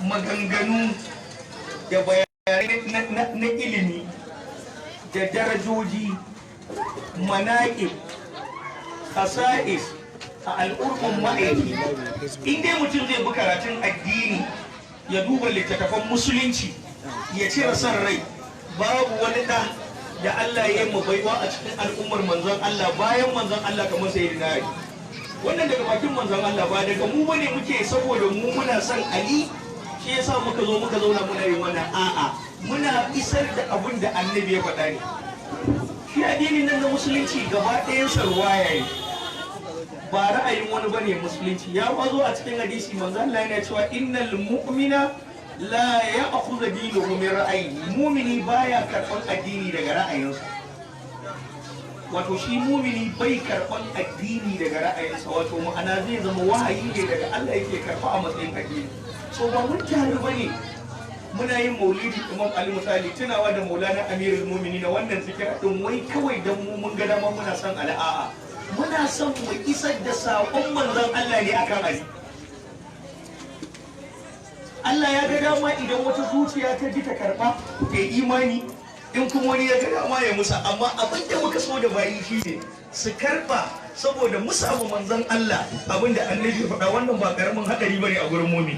Maganganu da bayanai na ilimi da darajoji, manaƙib, khasa'is a al'umman ma'aiki, in dai mutum zai bi karatun addini, ya duba littattafan musulunci, ya cire son rai, babu wani ɗa da Allah ya yi mu baiwa a cikin al'ummar manzon Allah bayan manzon Allah kamar Sayyidina Ali. Wannan daga bakin manzon Allah, ba daga mu bane muke. Saboda mu muna son Ali shi yasa muka zo muka zauna muna yin wannan. A'a, muna isar da abun da annabi ya faɗa ne. Shi addinin nan na musulunci gaba ɗayan sa ruwaya ne, ba ra'ayin wani bane. Musulunci ya zo a cikin hadisi, manzo Allah yana cewa: "Innal mu'mina la ya'khudhu dinuhu min ra'ayi." Mu'mini baya karɓan addini daga ra'ayinsa. Wato shi mumini bai karɓan addini daga ra'ayinsa, wato ma'ana zai zama wahayi ne daga Allah yake karɓa a matsayin addini. So ba mun taru bane muna yin maulidi Imam Ali, misali tunawa da Maulana Amirul Mu'minin, wannan zikira din, wai kawai dan mu mun ga dama muna son al'a'a. Muna son mu isar da saƙon manzon Allah ne akan Ali. Allah ya ga dama idan wata zuciya ta ji ta karɓa ta yi imani, in kuma wani ya ga dama ya musa. Amma abin da muka so da bayi shine su karɓa, saboda musa mu manzon Allah abin da annabi ya faɗa, wannan ba karamin haɗari bane a gurin mumi.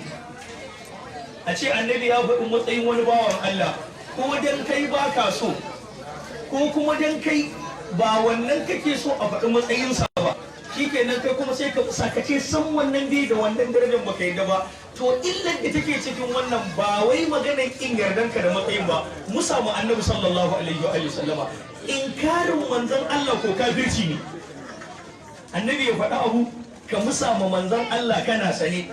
A ce annabi ya faɗi matsayin wani bawan Allah, ko dan kai ba ka so, ko kuma dan kai ba wannan kake so a faɗi matsayinsa ba, shikenan kai kuma sai ka sakace san wannan bai da wannan darajar, baka yadda ba. To illar da take cikin wannan ba wai maganar kin yardanka da matsayin ba, mu samu annabi sallallahu alaihi wa sallama, inkarin manzon Allah ko kafirci ne. Annabi ya faɗa abu ka musa ma manzon Allah kana sane,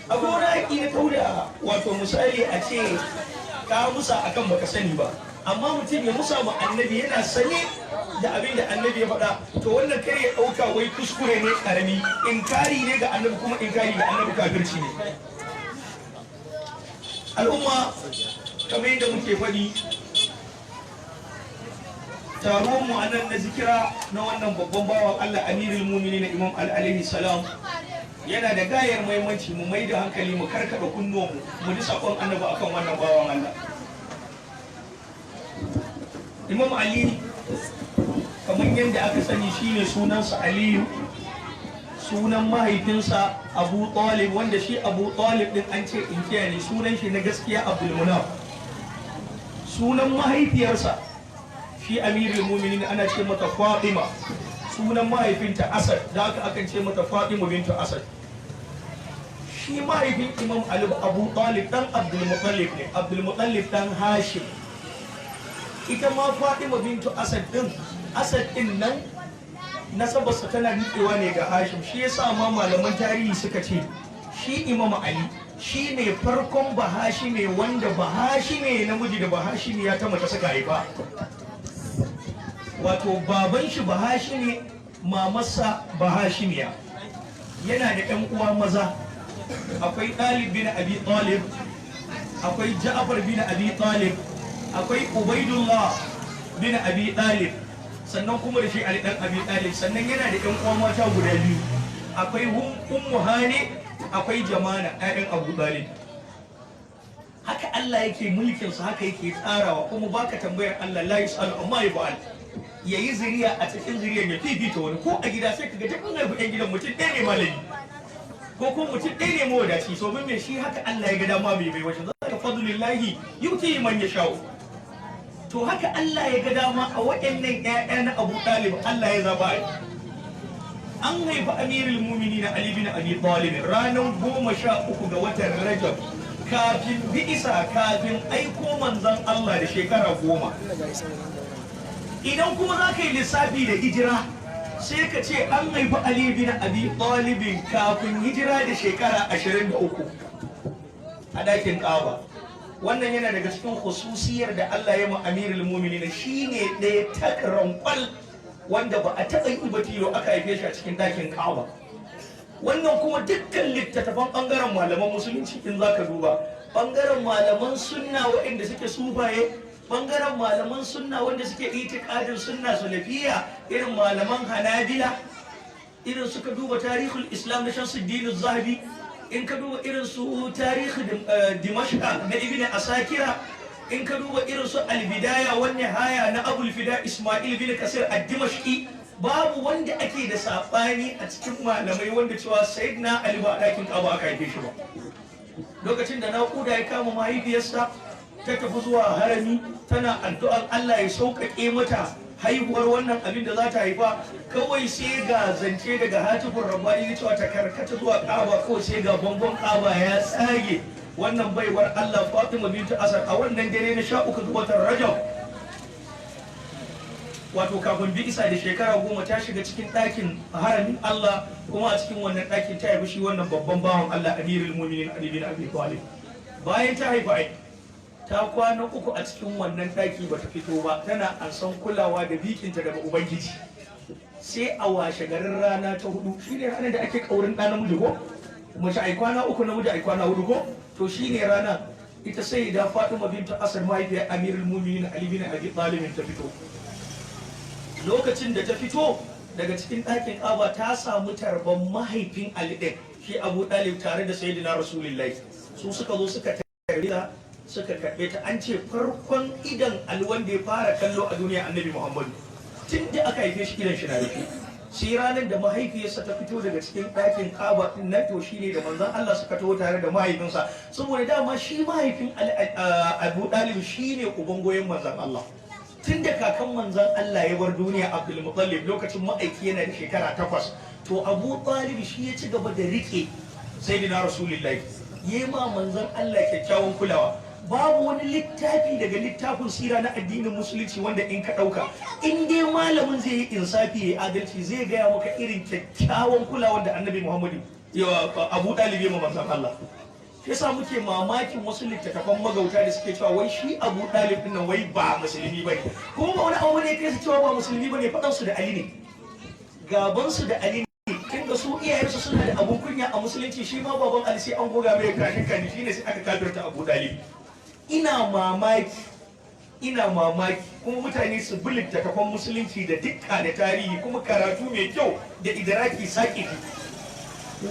akwai wani haƙi na kauda. Wato misali a ce ka musa akan baka sani ba, amma mutum ya musa ma annabi yana sane da abin da annabi ya faɗa, to wannan kai ya ɗauka wai kuskure ne ƙarami, inkari ne ga annabi, kuma inkari ga annabi kafirci ne. Al'umma, kamar yadda muke faɗi, taruwan mu a nan na zikira na wannan babban bawan Allah, Amirul Mu'minin Imam Ali alaihi salam, yana da gayar muhimmanci mu mai da hankali, mu karkada kunnuwanmu, mu ji sakon annabi akan wannan bawan Allah Imam Ali. Kamar yadda aka sani, shine sunansa Aliyu, sunan mahaifinsa Abu Talib, wanda shi Abu Talib din an ce inkiya ne, sunan shi na gaskiya Abdul Munaf. Sunan mahaifiyarsa shi Amirul Muminin ana ce mata Fatima, sunan mahaifinta Asad, da aka akan ce mata Fatima bintu Asad. Shi mahaifin Imam Ali, Abu Talib, dan Abdul Muttalib ne, Abdul Muttalib dan Hashim. Ita ma Fatima bintu Asad din, Asad din nan nasabarsa tana nutsewa ne ga Hashim. Shi yasa ma malaman tarihi suka ce shi Imam Ali shi ne farkon Bahashime wanda Bahashime namiji da Bahashime ya ta mace suka haifa. Wato baban shi Bahashime, mamarsa Bahashimiya. Yana da ƴan uwa maza, akwai Ɗalib bin Abi Talib, akwai Ja'far bin Abi Talib, akwai Ubaidullah bin Abi Talib, sannan kuma da shi Ali dan Abi Talib. Sannan yana da ƴan uwa mata guda biyu, akwai Ummu Hani, akwai Jamana, ƴaƴan Abu Talib. Haka Allah yake mulkin sa, haka yake tsarawa, kuma baka tambayar Allah, la yusalu amma yaf'al. Yayi zuriya, a cikin zuriyar ya fifita wani. Ko a gida sai kaga duk an haifi ƴan gidan, mutum ɗaya ne malami ko kuma mutum ɗaya ne mawadaci. So mun me shi haka Allah ya ga dama bai wajen zaka fadlillahi yuti man yasha'u. To haka Allah ya ga dama a waɗannan ƴaƴa na Abu Talib Allah ya zaba. An haifi Amirul Mu'minin Ali bin Abi Talib ranar 13 ga watan Rajab, kafin bi'isa, kafin aiko manzon Allah da shekara 10. Idan kuma za ka yi lissafi da hijira, sai ka ce an haifi Ali bin Abi Talib kafin hijira da shekara 23 a ɗakin Ka'aba. Wannan yana daga cikin khususiyar da Allah ya mu Amirul Mu'minin, shine ɗaya takaran kwal wanda ba a taɓa yi ba tilo aka haife shi a cikin ɗakin Ka'aba. Wannan kuma dukkan littattafan ɓangaren malaman musulunci in za ka duba, ɓangaren malaman sunna waɗanda suke sufaye, ɓangaren malaman sunna wanda suke itikadin sunna salafiya, irin malaman Hanabila, irin suka duba Tarihul Islam na Shamsuddin Zahabi. In ka duba irin su Tarihi Dimashqa na Ibn Asakira, in ka duba irin su Albidaya wan Nihaya na Abul Fida Ismail bin Kasir ad-Dimashqi, babu wanda ake da sabani a cikin malamai wanda cewa Sayyidina Ali ba a ɗakin Ka'aba aka haife shi ba. Lokacin da naƙuda ya kama mahaifiyarsa, ta tafi zuwa harami tana addu'ar Allah ya sauƙaƙe mata haihuwar wannan abin da za ta haifa. Kawai sai ga zance daga hatifin rabbani cewa ta karkata zuwa Ka'aba. Kawai sai ga bangon Ka'aba ya tsage. Wannan baiwar Allah Fatima bintu Asad, a wannan dare na 13 ga watan Rajab, wato kafin bi isa da shekara 10, ta shiga cikin ɗakin haramin Allah, kuma a cikin wannan ɗakin ta haifi shi wannan babban bawan Allah, Amirul Mu'minin Ali bin Abi Talib. Bayan ta haifi ai, ta kwana 3 a cikin wannan ɗaki bata fito ba, tana ansan kulawa da bikinta daga Ubangiji. Sai a washe garin rana ta hudu, shine ranar da ake kaurin ɗa namiji ko mace ai kwana 3, namiji ai kwana 4 ko, to shine rana ita sai da Fatima bintu Asad, mahaifiyar Amirul Mu'minin Ali bin Abi Talib, ta fito. Lokacin da ta fito daga cikin ɗakin Ka'aba, ta samu tarban mahaifin Ali ɗin, shi Abu Talib, tare da Sayyidina Rasulullahi. Su suka zo suka tarbe ta, suka karɓe ta. An ce farkon idan Ali wanda ya fara kallo a duniya, Annabi Muhammadu, tun da aka haife shi idan shi na rufe, sai ranar da mahaifiyarsa ta fito daga cikin ɗakin Ka'aba din nan, to shine da manzon Allah suka taho tare da mahaifinsa, saboda dama shi mahaifin Abu Talib shine uban goyon manzon Allah. Tun da kakan manzon Allah ya bar duniya, Abdul Muttalib, lokacin ma'aiki yana da shekara 8, to Abu Talib shi ya ci gaba da rike Sayyidina Rasulullahi, ya ma manzon Allah kyakkyawan kulawa. Babu wani littafi daga littafin sira na addinin Musulunci wanda in ka ɗauka, in dai malamin zai yi insafi ya adalci, zai gaya maka irin kyakkyawan kulawar da Annabi Muhammadu ya Abu Talib ya ma manzon Allah. Yasa muke mamakin wasu littattafan magauta da suke cewa wai shi Abu Dalib din nan wai ba musulmi bane. Kuma ba wani abu ne kai su cewa ba musulmi bane, fadan su da Ali ne, gaban su da Ali ne. Tunda su iyayensu suna da abun kunya a Musulunci, shi ma baban Ali sai an goga mai kashin kani, shine sai aka kafirta Abu Dalib. Ina mamaki, ina mamaki kuma mutane su bi littattafan Musulunci da dukka da tarihi, kuma karatu mai kyau da idraki saƙifi.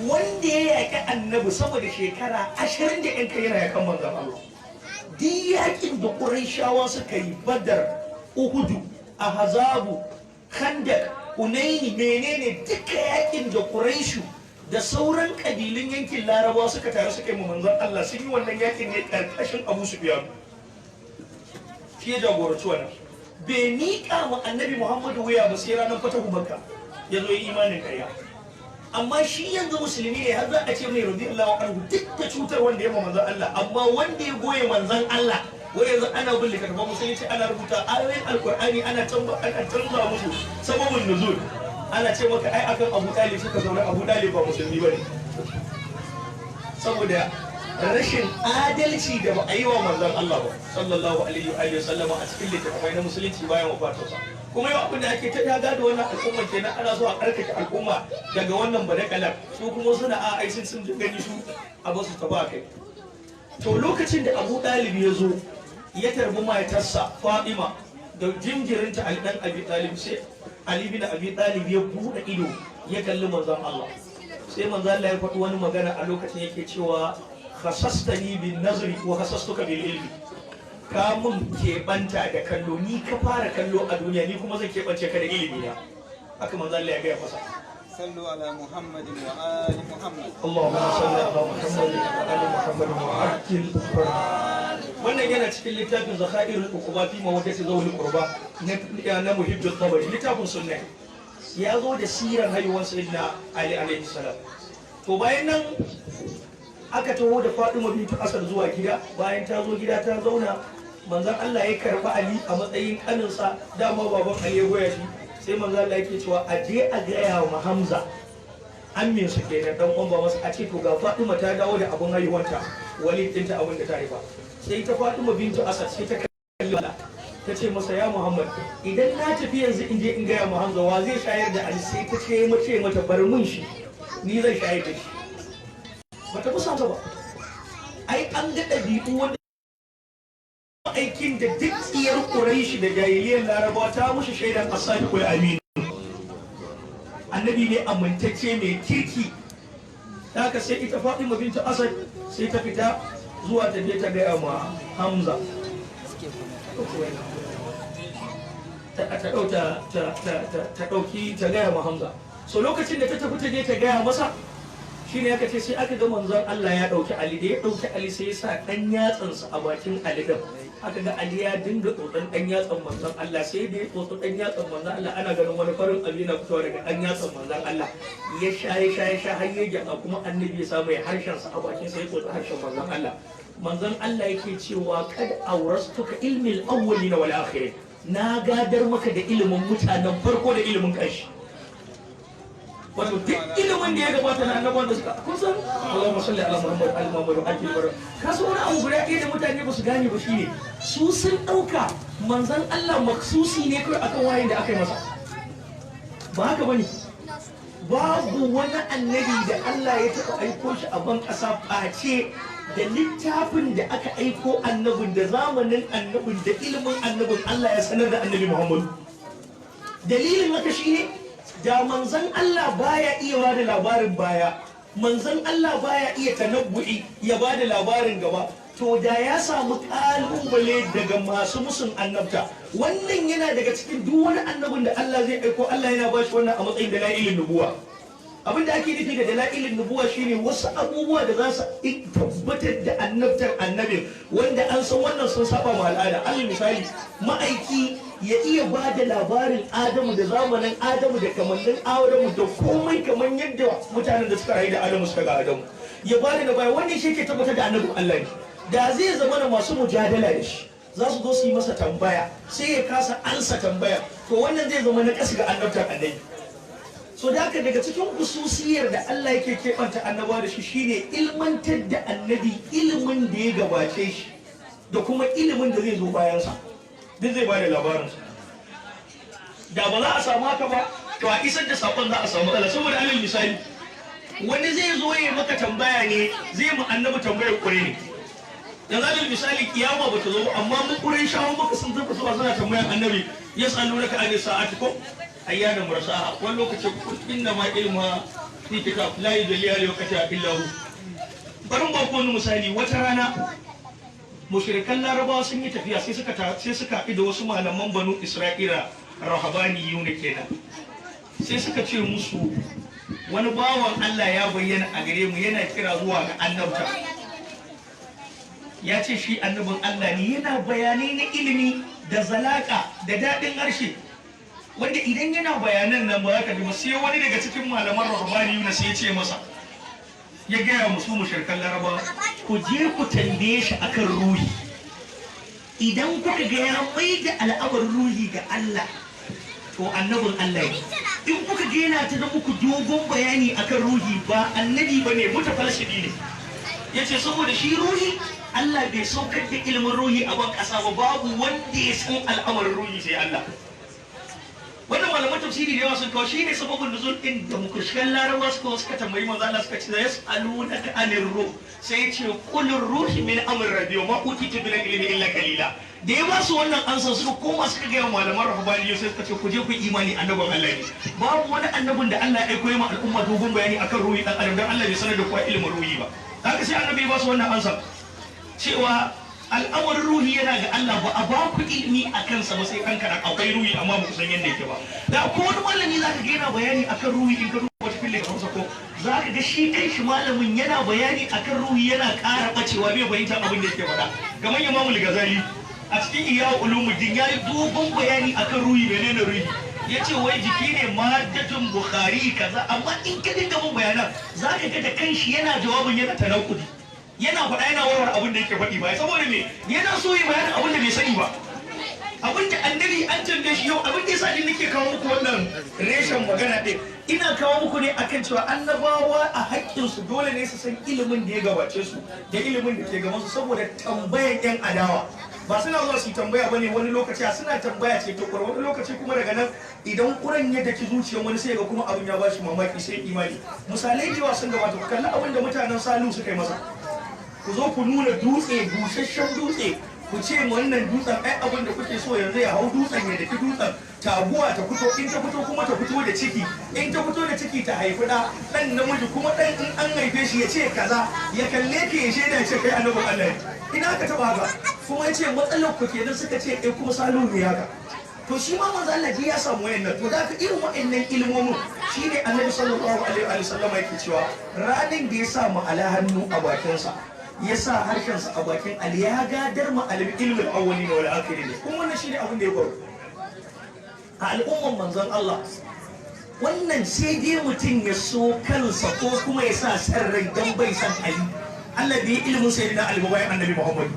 Wanda ya yaƙi Annabi sama da shekara 20 da yan kai yana yaƙan manzon Allah, duk yaƙin da Ƙurayshawa suka yi, Badar, Uhudu, Ahzabu, Khandak, Hunaini, menene, duka yaƙin da Ƙurayshu da sauran ƙabilun yankin Larabawa suka taru suka yi manzon Allah, sun yi wannan yaƙin ne ƙarƙashin Abu Sufyan. Shi ya jagoranci wannan. Bai miƙa wa Annabi Muhammadu wuya ba sai ranar fatahu Makka ya zo yi imanin ƙarya. Amma shi yanzu musulmi ne, har za a ce mai radiyallahu anhu, duk da cutar wanda ya ma manzon Allah. Amma wanda ya goye manzon Allah, wai yanzu ana bin littattafan Musulunci, ana rubuta ayoyin Alkur'ani, ana canza musu sababin nuzul, ana ce maka ai akan Abu Talib suka zauna. Abu Talib ba musulmi bane, saboda rashin adalci da ba a yi wa manzon Allah ba sallallahu alaihi wa alihi sallama a cikin littattafai na Musulunci bayan wafatarsa. Kuma yau abin da ake ta daga da wannan al'umma kenan, ana so a karkake al'umma daga wannan badakalar, su kuma suna a ai sun gani su a basu ta ba kai. To lokacin da Abu Dalib ya zo ya tarbi matarsa Fatima da jinjirinta Ali dan Abi Talib, sai Ali bin Abi Talib ya buɗe ido ya kalli manzon Allah. Sai manzon Allah ya faɗi wani magana a lokacin, yake cewa: "Khasastani bin nazri wa khasastuka bil ilmi." Ka mun keɓanta da kallo, ni ka fara kallo a duniya, ni kuma zan keɓance ka da ilimi na. Haka manzon Allah ya gaya masa. صلوا على محمد وآل محمد. اللهم صل على محمد وآل محمد وعجل. Wannan yana cikin littafin Zakhairul Uquba fi mawaddati zawil qurba na Muhibb Tabari, littafin sunna. Ya zo da siran haihuwar Sayyidina Ali alaihi salam. To bayan nan aka taho da Fatima bintu Asad zuwa gida. Bayan ta zo gida ta zauna, manzon Allah ya karba Ali a matsayin kaninsa, dama baban Ali ya goya shi. Sai manzon Allah yake cewa a je a gaya wa Hamza, ammin su kenan, dan uwan babansa, a ce to ga Fatima ta dawo da abun haihuwanta, walid ɗinta, abin da ta haifa. Sai ta Fatima bintu Asad sai ta kalli Allah, ta ce masa: "Ya Muhammad, idan na tafi yanzu in je in gaya mu Hamza, wa zai shayar da Ali?" Sai ta ce mace mata: "Bar mun shi, ni zan shayar da shi." Bata musa ba. Ai an ga ɗabi'u wanda aikin da duk tsiyar Quraishi da jahiliyar Larabawa ta mushi shaidan as-sadiqul amin, annabi ne amintacce mai kirki. Ta haka sai ita Fatima bintu Asad sai ta fita zuwa ta je ta gaya ma Hamza, ta ɗauki ta gaya ma Hamza. So lokacin da ta tafi ta je ta gaya masa, shine aka ce sai aka ga manzon Allah ya ɗauki Ali. Da ya ɗauki Ali, sai ya sa ɗan yatsansa a bakin Ali ɗin. Aka ga Ali ya dinga tsotson ɗan yatsan manzon Allah, sai da ya tsotsi ɗan yatsan manzon Allah, ana ganin wani farin abu yana fitowa daga ɗan yatsan manzon Allah. Ya sha, ya sha, ya sha har ya gyatsa. Kuma Annabi ya samu ya harshen sa a bakin sa, ya tsotsi harshen manzon Allah. Manzon Allah yake cewa: "Kad aurastuka ilmil awwalina wal akhirin." Na gadar maka da ilimin mutanen farko da ilimin ƙarshe, wato duk ilimin da ya gabata na annabawan da suka kun san. Allahumma salli ala Muhammad al Muhammad wa akil bar ka san wani abu guda ɗaya da mutane ba su gane ba shine, su sun ɗauka manzon Allah maksusi ne kawai akan wahayin da aka yi masa. Ba haka bane. Babu wani annabi da Allah ya taɓa aiko shi a ban ƙasa face da littafin da aka aiko annabin, da zamanin annabin, da ilimin annabin, Allah ya sanar da Annabi Muhammadu. Dalilin haka shine, da manzon Allah baya iya ba da labarin baya, manzon Allah baya iya tanabbu'i ya ba da labarin gaba, to da ya samu kalubale daga masu musun annabta. Wannan yana daga cikin duk wani annabin da Allah zai aiko, Allah yana ba shi wannan a matsayin dalailin nubuwa. Abinda ake nufi da dalailin nubuwa shine wasu abubuwa da za su tabbatar da annabtar annabin, wanda an san wannan sun saba ma al'ada. Alal misali, ma'aiki ya iya ba da labarin Adamu da zamanin Adamu da kamannin Adamu da komai, kamar yadda mutanen da suka rayu da Adamu suka ga Adamu, ya ba da baya. Wannan shi ke tabbatar da annabin Allah ne. Da zai zama da masu mujadala da shi za su zo su yi masa tambaya, sai ya kasa ansa tambaya, to wannan zai zama na kasu ga annabtar annabi. So da haka, daga cikin hususiyar da Allah yake keɓanta annabawa da shi shine ilmantar da annabi ilimin da ya gabace shi da kuma ilimin da zai zo bayansa, duk zai ba da labarinsa. Da ba za a samu haka ba, to a isar da saƙon za a samu matsala. Saboda alal misali, wani zai zo ya maka tambaya ne, zai mu annabi tambayar kure ne. Yanzu alal misali, kiyama ba ta zo ba, amma mun kuren shawon maka sun tafi zuwa suna tambayan annabi: "Yas'alunaka anis sa'ati ko ayyana mursaha." Wani lokaci: "Qul inna ma ilmuha fi kitab la yujalliha li waqtiha illa hu." Bari ba ku wani misali. Wata rana mushrikan Larabawa sun yi tafiya, sai suka haɗu da wasu malaman Banu Isra'ila, rahabaniyuna kenan. Sai suka ce musu, "Wani bawan Allah ya bayyana a gare mu, yana kira zuwa ga annabta, ya ce shi annabin Allah ne, yana bayanai na ilimi da zalaka da daɗin harshe, wanda idan yana bayanan nan ba za ka ji ba." Sai wani daga cikin malaman rahabaniyuna sai ya ce masa, ya gaya musu mushrikan Laraba, "Ku je ku tambaye shi akan ruhi. Idan kuka ga ya mai da al'amarin ruhi ga Allah, to annabin Allah ne. In kuka ga yana ta da muku dogon bayani akan ruhi, ba annabi ba ne, mutafalsifi ne." Ya ce saboda shi ruhi, Allah bai saukar da ilimin ruhi a ban ƙasa ba, babu wanda ya san al'amarin ruhi sai Allah. Wannan malaman tafsiri da yawa sun kawo shi ne sababin nuzul din da mushrikan Larabawa suka tambayi manzo Allah, suka ce: "Yas'alunaka anir ruh." Sai ya ce: "Qul ruhi min amri rabbi wa ma utitu min ilmi illa qalila." Da ya ba su wannan ansa, suka koma suka ga malaman rahbaniyo, sai suka ce, "Ku je ku yi imani, annabin Allah ne. Babu wani annabin da Allah ya aiko ma al'umma dogon bayani akan ruhi dan adam, dan Allah bai sanar da kowa ilimin ruhi ba." Haka sai annabi ya ba su wannan ansa cewa al'amarin ruhi yana ga Allah, ba a ba ku ilimi a kansa ba sai kan kaɗan. Akwai ruhi, amma ba ku san yadda yake ba. Da ko wani malami za ka ga yana bayani akan ruhi, in ka duba cikin littafinsa, ko za ka ga shi kai shi malamin yana bayani akan ruhi, yana ƙara ɓacewa, bai fahimtar abin da yake faɗa. Kamar Imamul Ghazali a cikin Ihya Ulumuddin ya yi dogon bayani akan ruhi. Menene ruhi? Ya ce wai jiki ne, maddatun bukhari kaza. Amma in ka dinga bin bayanan, za ka ga da kanshi yana jawabin yana tanakudi, yana faɗa yana warware abin da yake faɗi ba. Saboda me? Yana so yi bayanin abin da bai sani ba, abin da annabi an tambaye shi yau. Abin da yasa ni nake kawo muku wannan reshen magana ɗin, ina kawo muku ne akan cewa annabawa a haƙƙin su dole ne su san ilimin da ya gabace su da ilimin da ke gaban su, saboda tambayan yan adawa. Ba suna zuwa su yi tambaya bane wani lokaci, suna tambaya ce ta wani lokaci. Kuma daga nan, idan kuran ya daki zuciyar wani, sai ga kuma abin ya bashi mamaki, sai imani. Misalai da yawa sun gabata. Ku kalli abin da mutanen Salu suka yi masa: "Ku zo ku nuna dutse, busasshen dutse, ku Ku ce wannan dutsen, ai abin da kuke so yanzu ya hau dutsen, ya daki dutsen, taguwa ta fito, in ta fito kuma ta fito da ciki, in ta fito da ciki ta haifi ɗa, ɗan namiji, kuma ɗan in an haife shi ya ce kaza, ya kalle ka, ya shaida, ya ce kai annabin Allah ne. Ina ka taba haka? Kuma ya ce matsalar ku kenan. Suka ce eh, kuma Salihu ne haka. To shi ma manzo Allah ji ya samu wayannan. To da ka irin wayannan ilmomin shine Annabi sallallahu alaihi wa sallam yake cewa ranin da ya sa mu ala hannu a bakinsa, ya sa harshensa a bakin Ali, ya gadar mu alim ilmul awwalin wal akhirin. Kuma wannan shine abin da ya faru a al'umman manzon Allah. Wannan sai dai mutum ya so kansa ko kuma ya sa san rai dan bai san Ali. Allah bai yi ilimin sayyidina Ali ba bayan Annabi Muhammad.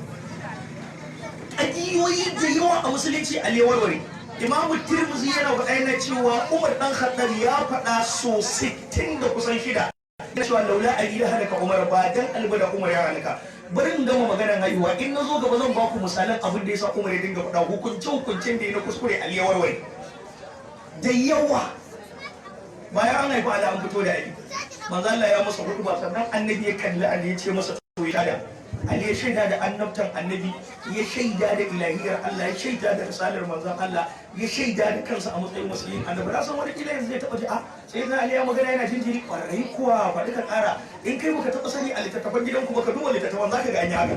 Ajiyoyi da yawa a musulunci Ali ya warware. Imamu Tirmidhi yana faɗa, yana cewa Umar dan Khattab ya faɗa so 60 da kusan shida, yana cewa laula Ali la halaka Umar, ba dan Ali da Umar ya halaka. Bari in gama maganar haihuwa, in na zo gaba zan ba ku misalan abin da yasa Umar ya dinga faɗa hukunce hukuncen da ya na kuskure, Ali ya warware da yawa. Bayan an haifi Ali, an fito da Ali, manzo Allah ya masa hudu ba. Sannan Annabi ya kalli Ali ya ce masa to ya da Ali ya shaida da annabtan Annabi, ya shaida da ilahiyar Allah, ya shaida da risalar manzon Allah, ya shaida da kansa a matsayin musulmin Annabi. Na san wani kila yanzu zai taba ji, a sai na Ali ya magana yana jinjiri. Kwarai kuwa, faɗi ka ƙara. In kai baka taɓa sani a littattafan gidanku baka duba littattafan, zaka ga an yi haka.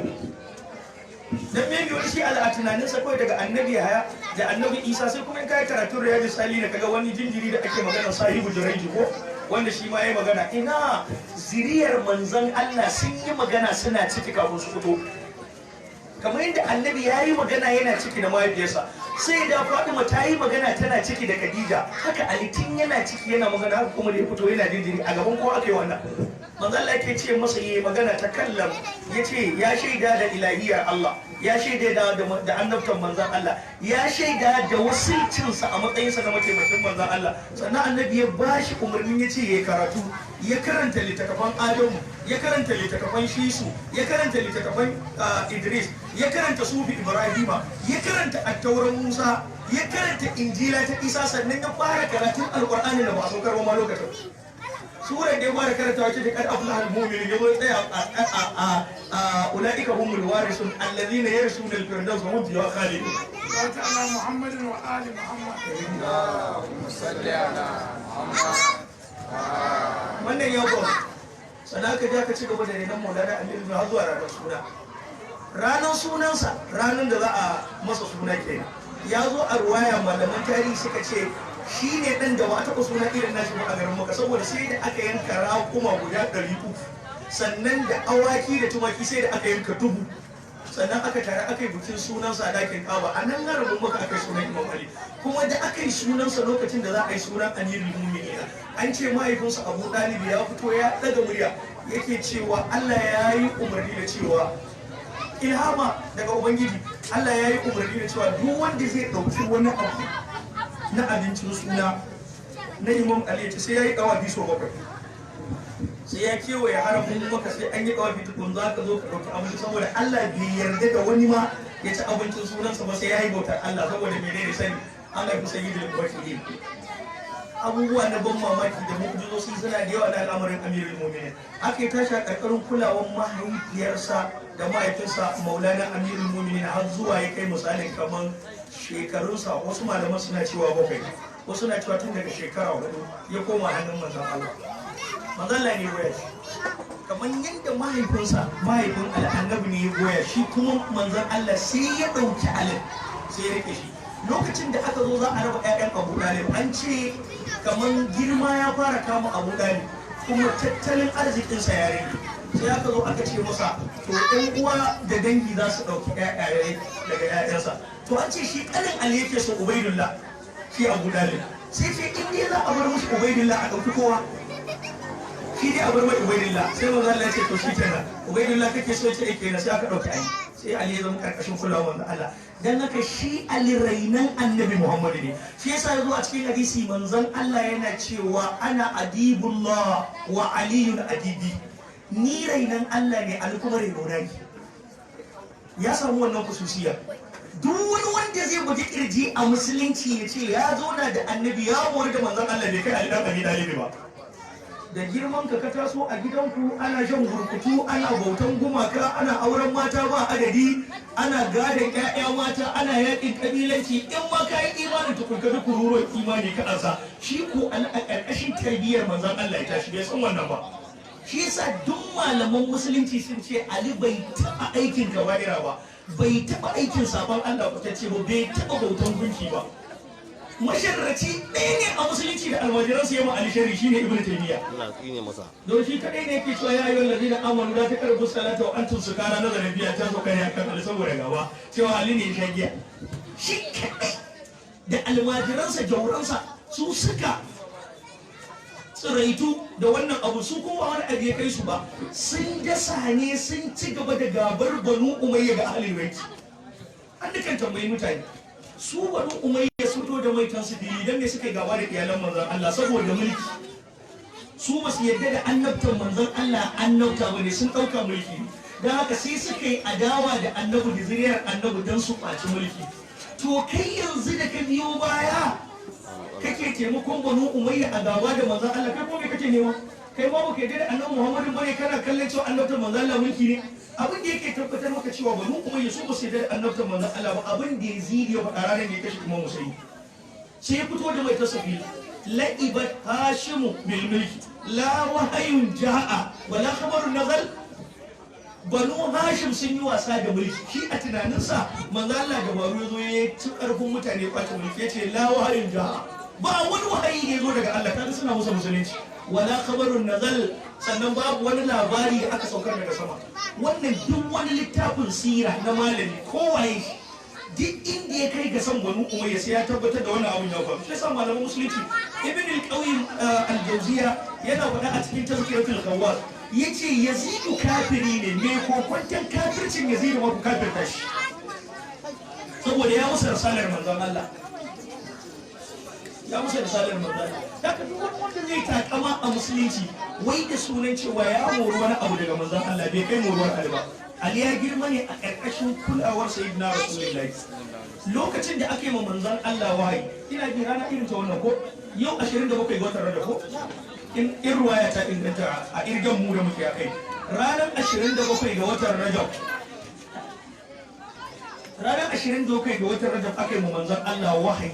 Dan maybe wani shi a tunaninsa kawai daga Annabi Yahaya da Annabi Isa, sai kuma in kai karatun Riyadu Sali da kaga wani jinjiri da ake magana, Sahibu Juraiji ko wanda shi ma yayi magana. Ina zuriyar manzon Allah sun yi magana suna ciki kafin su fito, kamar yadda Annabi ya yi magana yana ciki da mahaifiyarsa, sai da Fatima ta yi magana tana ciki da Khadija, haka Ali tun yana ciki yana magana, haka kuma da ya fito yana jinjiri a gaban kowa aka yi wannan. Manzo Allah yake ce masa yi magana, ta kallam, ya ce ya shaida da ilahiyar Allah, ya shaida da annabtan manzon Allah, ya shaida da wasilcinsa a matsayinsa na mataimakin manzon Allah. Sannan Annabi ya bashi umarnin, ya ce ya karatu, ya karanta littattafan Adamu, ya karanta littattafan Shisu, ya karanta littattafan Idris, ya karanta Sufi Ibrahima, ya karanta Attauran Musa, ya karanta Injila ta Isa, sannan ya fara karatun Alƙur'ani da ba a saukar ba ma lokacin. Surar da ya fara karanta wacce ta qad aflaha al-mu'minun, ya zo ya tsaya a ulaika humul warisun alladhina yarsuna al-firdaus wa hum fiha khalidun. صلى على محمد وآل محمد. اللهم صل على محمد. Wannan ya gwam sannan aka ja ka ci gaba da renon Maulana Amiru har zuwa ranar suna, ranar sunansa, ranar da za a masa suna kenan. Ya zo a ruwaya, malaman tarihi suka ce shi ne ɗan da ba a taɓa suna irin nashi ba a garin Maka, saboda sai da aka yanka raƙuma guda 300, sannan da awaki da tumaki sai da aka yanka 1000, sannan aka tare aka yi bikin sunansa a ɗakin Kaba a nan haramin Maka aka yi sunan Imam Ali. Kuma da aka yi sunansa, lokacin da za a yi sunan Amirul Mu'minin, an ce mahaifinsa Abu Ɗalibi ya fito ya ɗaga murya yake cewa Allah ya yi umarni da cewa, ilhama daga Ubangiji, Allah ya yi umarni da cewa duk wanda zai ɗauki wani abu na abincin suna na Imam Ali ya ce sai ya yi ɗawafi sau bakwai, sai ya kewaye haramin Maka, sai an yi ɗawafi tukun za ka zo ka ɗauki abinci, saboda Allah bai yarda da wani ma ya ci abincin sunansa ba sai ya yi bautar Allah. Saboda menene? Sani an haifi sayyidul mubashirin. Abubuwa na ban mamaki da mu'jizozi suna da yawa na al'amarin Amirul Mu'minin. Aka yi tashi a ƙarƙarin kulawar mahaifiyarsa da mahaifinsa Maulana Amirul Mu'minin har zuwa ya kai misalin kamar shekarunsa, wasu malaman suna cewa 7, wasu na cewa tun daga shekara 4 ya koma hannun manzon Allah. Manzon Allah ne ya goya shi, kamar yadda mahaifinsa, mahaifin Annabi ne ya goya shi. Kuma manzon Allah sai ya ɗauki Alin sai ya rike shi. Lokacin da aka zo za a raba 'ya'yan Abu Dalib, an ce kamar girma ya fara kama Abu Dalib kuma tattalin arzikinsa ya rage, sai aka zo aka ce masa to ɗan uwa da dangi za su ɗauki 'ya'yaye daga 'ya'yansa. To an ce shi ƙanin Ali yake so, Ubaidullah. Shi Abu Dalib sai ce in dai za a bar mushi Ubaidullah, a ɗauki kowa, shi dai a bar mai Ubaidullah. Sai manzo Allah ya ce to shi kenan, Ubaidullah kake so? Ce kenan. Sai aka ɗauki Ali, sai Ali ya zama karkashin kulawar manzo Allah. Dan haka shi Ali rainan Annabi Muhammad ne. Shi yasa yazo a cikin hadisi manzon Allah yana cewa ana adibullah wa aliyun adibi, ni rainan Allah ne, Ali kuma rainona ne. Ya samu wannan kususiya. Duk wani wanda zai bugi kirji a musulunci ya ce ya zauna da Annabi, ya mori da manzon Allah, bai kai Ali dan Abi Talib ba. Da girman ka ka taso a gidanku ana shan burkutu, ana bautan gumaka, ana auren mata ba adadi, ana gadon ƴaƴa mata, ana yakin kabilanci. In ma ka yi imanin tukun ka bi kururuwar imani ka ansa. Shi ko a ƙarƙashin tarbiyyar manzon Allah ya tashi, bai san wannan ba. Shi yasa duk malaman musulunci sun ce Ali bai taɓa aikin kaba'ira ba, bai taɓa aikin sabon Allah kwatacce ba, bai taɓa bautan gunki ba. Masharraci ɗaya ne a musulunci da almajiransu ya ma Ali sharri, shine Ibn Taymiyyah. Allah tsine masa. Don shi kadai ne yake cewa ya ayyuhal ladina amanu la taqrabu salata wa antum sukara, nazarin biya ta zo kai akan Ali saboda gaba cewa Ali ne ya sha giya. Shi kadai da almajiransa jauransa su suka tsiraitu da wannan abu. Su kuma wani abu ya kai su ba, sun dasa ne, sun ci gaba da gabar Banu Umayya ga Ahlul Bait. An dukan tambayi mutane, su Banu Umayya sun fito da maitan su fili, dan me suka yi gaba da iyalan manzon Allah? Saboda mulki. Su ba su yarda da annabtan manzon Allah annabta ba ne, sun ɗauka mulki. Don haka sai suka yi adawa da annabi da zuriyar annabi don su ƙwaci mulki. To kai yanzu da ka biyo baya kake taimakon Banu Umayya a gaba da manzon Allah, kai ko me kake nema? Kai ma baka yarda da annabi Muhammadu bane, kana kallon cewa annabtan manzon Allah mulki ne. Abin da yake tabbatar maka cewa Banu Umayya su ba su yarda da annabtan manzon Allah ba, abin da Yazid ya faɗa ranar da ya kashe Imam Husaini, sai ya fito da mai tasafi: la'ibat Hashimu bil mulki, la wahayun ja'a wala khabarun nazal. Banu Hashim sun yi wasa da mulki. Shi a tunaninsa manzo Allah da baro yazo ya ci karfin mutane, kwace mulki. Yace la wahayun ja'a, ba wani wahayi da yazo daga Allah, kaga suna musa musulunci. Wala khabarun nazal, sannan babu wani labari da aka saukar daga sama. Wannan duk wani littafin sira na malami kowaye shi, duk inda ya kai ga san Banu Umayya, sai ya tabbatar da wannan abun ya faru. Shi yasa malaman musulunci, Ibn al-Qayyim al-Jawziya yana faɗa a cikin Tazkiratul Khawwas, yace Yazidu kafiri ne. Me kokwantan kafircin Yazidu ma ku kafirta shi, saboda ya musa risalar manzon Allah, ya musa risalar manzon Allah. Haka duk wani wanda zai takama a musulunci wai da sunan cewa ya mori wani abu daga manzon Allah, bai kai moruwar Ali ba. Ali ya girma ne a ƙarƙashin kulawar Sayyidina Rasulullahi. Lokacin da aka yi ma manzon Allah wahayi, ina ji rana irin ta wannan ko yau 27 ga watan Rajab ko in ruwaya ta inganta a irgan mu da muke akai, ranar 27 ga watan Rajab, ranar 27 ga watan Rajab aka yi ma manzon Allah wahayi.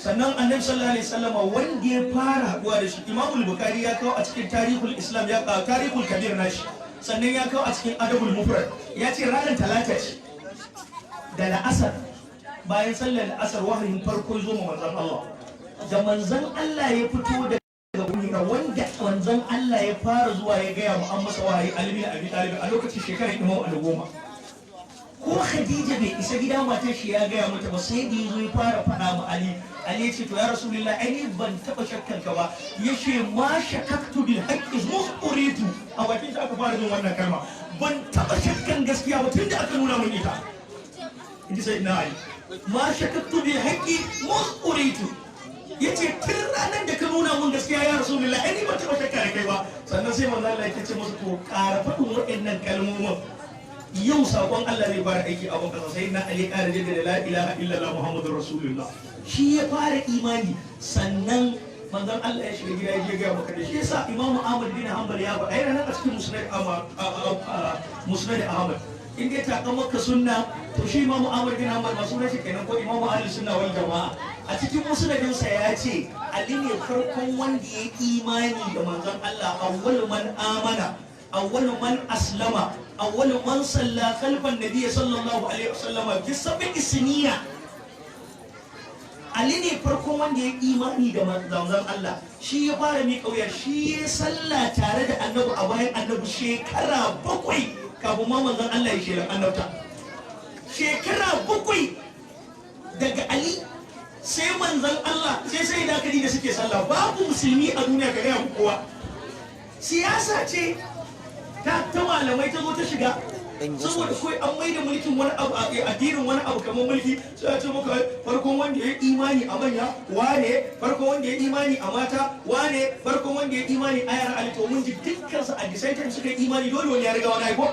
Sannan annabi sallallahu alaihi wasallama wanda ya fara haduwa da shi, Imam Bukhari ya kawo a cikin Tarihul Islam, ya kawo Tarihul Kabir nashi, sannan ya kawo a cikin Adabul Mufrad, ya ce ranar Talata ce da la'asar, bayan sallar la'asar wahayin farko zo ma manzon Allah. Da manzon Allah ya fito daga wuri, wanda manzon Allah ya fara zuwa ya gaya mu an masa wahayi, Ali bin Abi Talib, a lokacin shekarar Imam Ali 10. Ko Khadija bai isa gida matar shi ya gaya mata ba, sai da yazo ya fara faɗa ma Ali. Ali ya ce to ya Rasulullah, ai ni ban taɓa shakkan ka ba. Ya ce ma shakaktu bil haqqi uritu. A bakin shi aka fara jin wannan kalma: ban taɓa shakkan gaskiya ba tunda aka nuna mun ita. Inji sai na Ali, ma shakaktu bil haqqi uritu. Yace tun ranar da ka nuna mun gaskiya ya Rasulullah, ai ni ban taɓa shakka da kai ba. Sannan sai manzo Allah ya ce musu to ƙara faɗin waɗannan kalmomin, yau sakon Allah zai fara aiki a banka. Sai na Ali ƙara jaddada la ilaha illallah Muhammadur Rasulullah, shi ya fara imani. Sannan manzon Allah ya shiga gida ya je ga maka da shi. Yasa Imam Ahmad bin Hanbal ya faɗa, yana nan a cikin Musnad Ahmad, Musnad Ahmad, in dai ta maka sunna to shi Imam Ahmad bin Hanbal ma sunan shi kenan ko Imam Ahlus Sunna wal Jama'a. A cikin musnadin sa ya ce Ali ne farkon wanda ya imani da manzon Allah, awwalu man amana, awwalu man aslama, awwalu man salla khalfan nabiy sallallahu alaihi wasallam bi sab'i sinina. Ali ne farkon wanda ya imani da manzon Allah, shi ya fara miƙa wuya, shi ya salla tare da annabi a bayan annabi shekara 7 kafin ma manzon Allah ya shelan annabta. Shekara 7 daga Ali sai manzon Allah sai da da suke sallah, babu musulmi a duniya ka gaya kowa. Siyasa ce ta malamai ta zo ta shiga, saboda kawai an maida mulkin wani abu a addinin wani abu kamar mulki. Sai a ce maka farkon wanda ya imani a manya wane, farkon wanda ya imani a mata wane, farkon wanda ya imani a yara Ali. To mun ji dukkan su a the same time suka yi imani, dole wani ya riga wani aiko.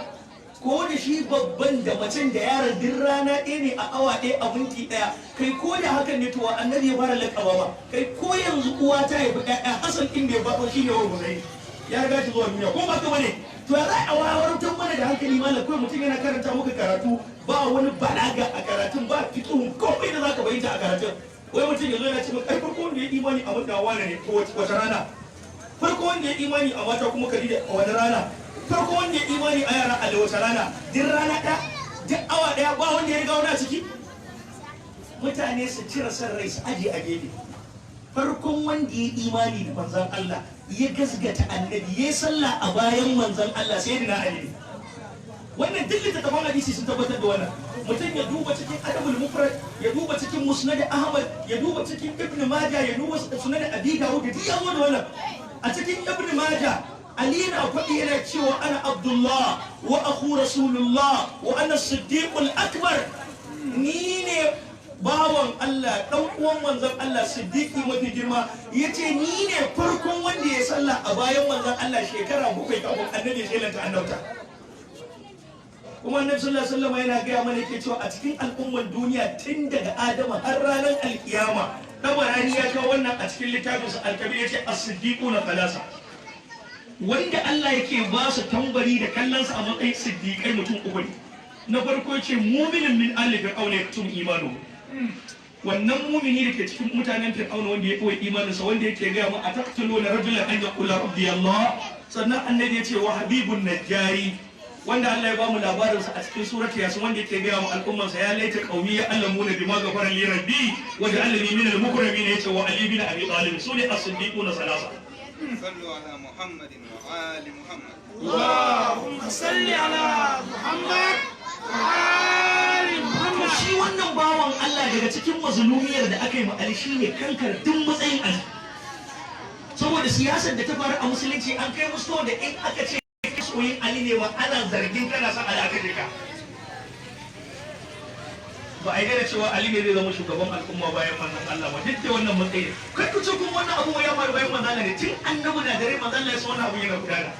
Ko da shi babban da macen da yaron duk rana ɗaya ne, a awa ɗaya, a minti ɗaya. Kai, ko da hakan ne, to annabi ya fara laƙaba ba? Kai, ko yanzu uwa ta haifi ƴaƴa, Hassan ɗin da ya faɗo shi ne wa Husaini ya riga shi zuwa duniya, ko ba ka bane? To ya za a wawartar mana da hankali, malam? Kawai mutum yana karanta muka karatu, ba wani balaga a karatun, ba fiqhun komai da zaka bayyana a karatun. Wai mutum yazo yana ce maka, ai farko wanda ya imani a mutum wane ne, ko wace rana? Farko wanda ya imani a mata kuma Khadija, a wani rana? Farko wanda ya imani a yara, a wace rana? Duk rana ɗaya, duk awa ɗaya, ba wanda ya riga wani a ciki. Mutane su cire son rai su aje a gefe. Farkon wanda ya imani da manzon Allah, ya gasgata annabi, ya sallah a bayan manzon Allah, sai na Ali. Wannan duk littattafan hadisi sun tabbatar da wannan. Mutum ya duba cikin Adabul Mufrad, ya duba cikin Musnad Ahmad, ya duba cikin Ibn Majah, ya duba Sunan Abi Dawud, duk ya zo da wannan. A cikin Ibn Majah, Ali na faɗi yana cewa, "Ana Abdullah wa akhu Rasulullah wa ana Siddiqul Akbar." Ni ne bawan Allah, dan uwan manzon Allah, siddiqi mafi girma. Yace ni ne farkon wanda ya sallah a bayan manzon Allah shekara 7 kafin annabi ya shelanta annabta. Kuma annabi sallallahu alaihi wasallam yana gaya mana, yake cewa a cikin al'umman duniya tun daga Adama har ranar alkiyama, Tabarani ya kawo wannan a cikin littafinsa Al-Kabir, yace as-siddiquna thalasa, wanda Allah yake ba su tambari da kallonsa a matsayin siddiqai mutum uku ne. Na farko yace muminin min ali fir'auna yaktum imanu, wannan mumini da ke cikin mutanen fir'auna wanda ya koyi imaninsa, wanda yake gaya mu, "Ataqtuluna rajulan an yaqula rabbi Allah?" Sannan annabi ya ce wa habibun najjari, wanda Allah ya ba mu labarinsa a cikin surat Yasin, wanda yake gaya mu al'ummarsa, "Ya laita qaumi ya allamuna bima ghafara li rabbi wa ja'alani min al-mukramin." Yace wa Ali bin Abi Talib. Sune as-siddiquna salasa. صلوا على محمد وآل محمد. اللهم صل على محمد وآل To محمد. shi wannan bawan Allah, daga cikin mazlumiyar da aka yi ma Ali shine kankar duk matsayin Ali. Saboda siyasar da ta faru a musulunci, an kai musu da in aka ce soyin Ali ne ma, ana zargin kana son Ali, aka je ka. Ba a yi da cewa Ali ne zai zama shugaban al'umma bayan manzon Allah ba, duk da wannan matsayi. Kai, ku ce kuma wannan abu ya faru bayan manzon Allah ne. Tun annabi na dare, manzon Allah ya san wannan abu yana gudana.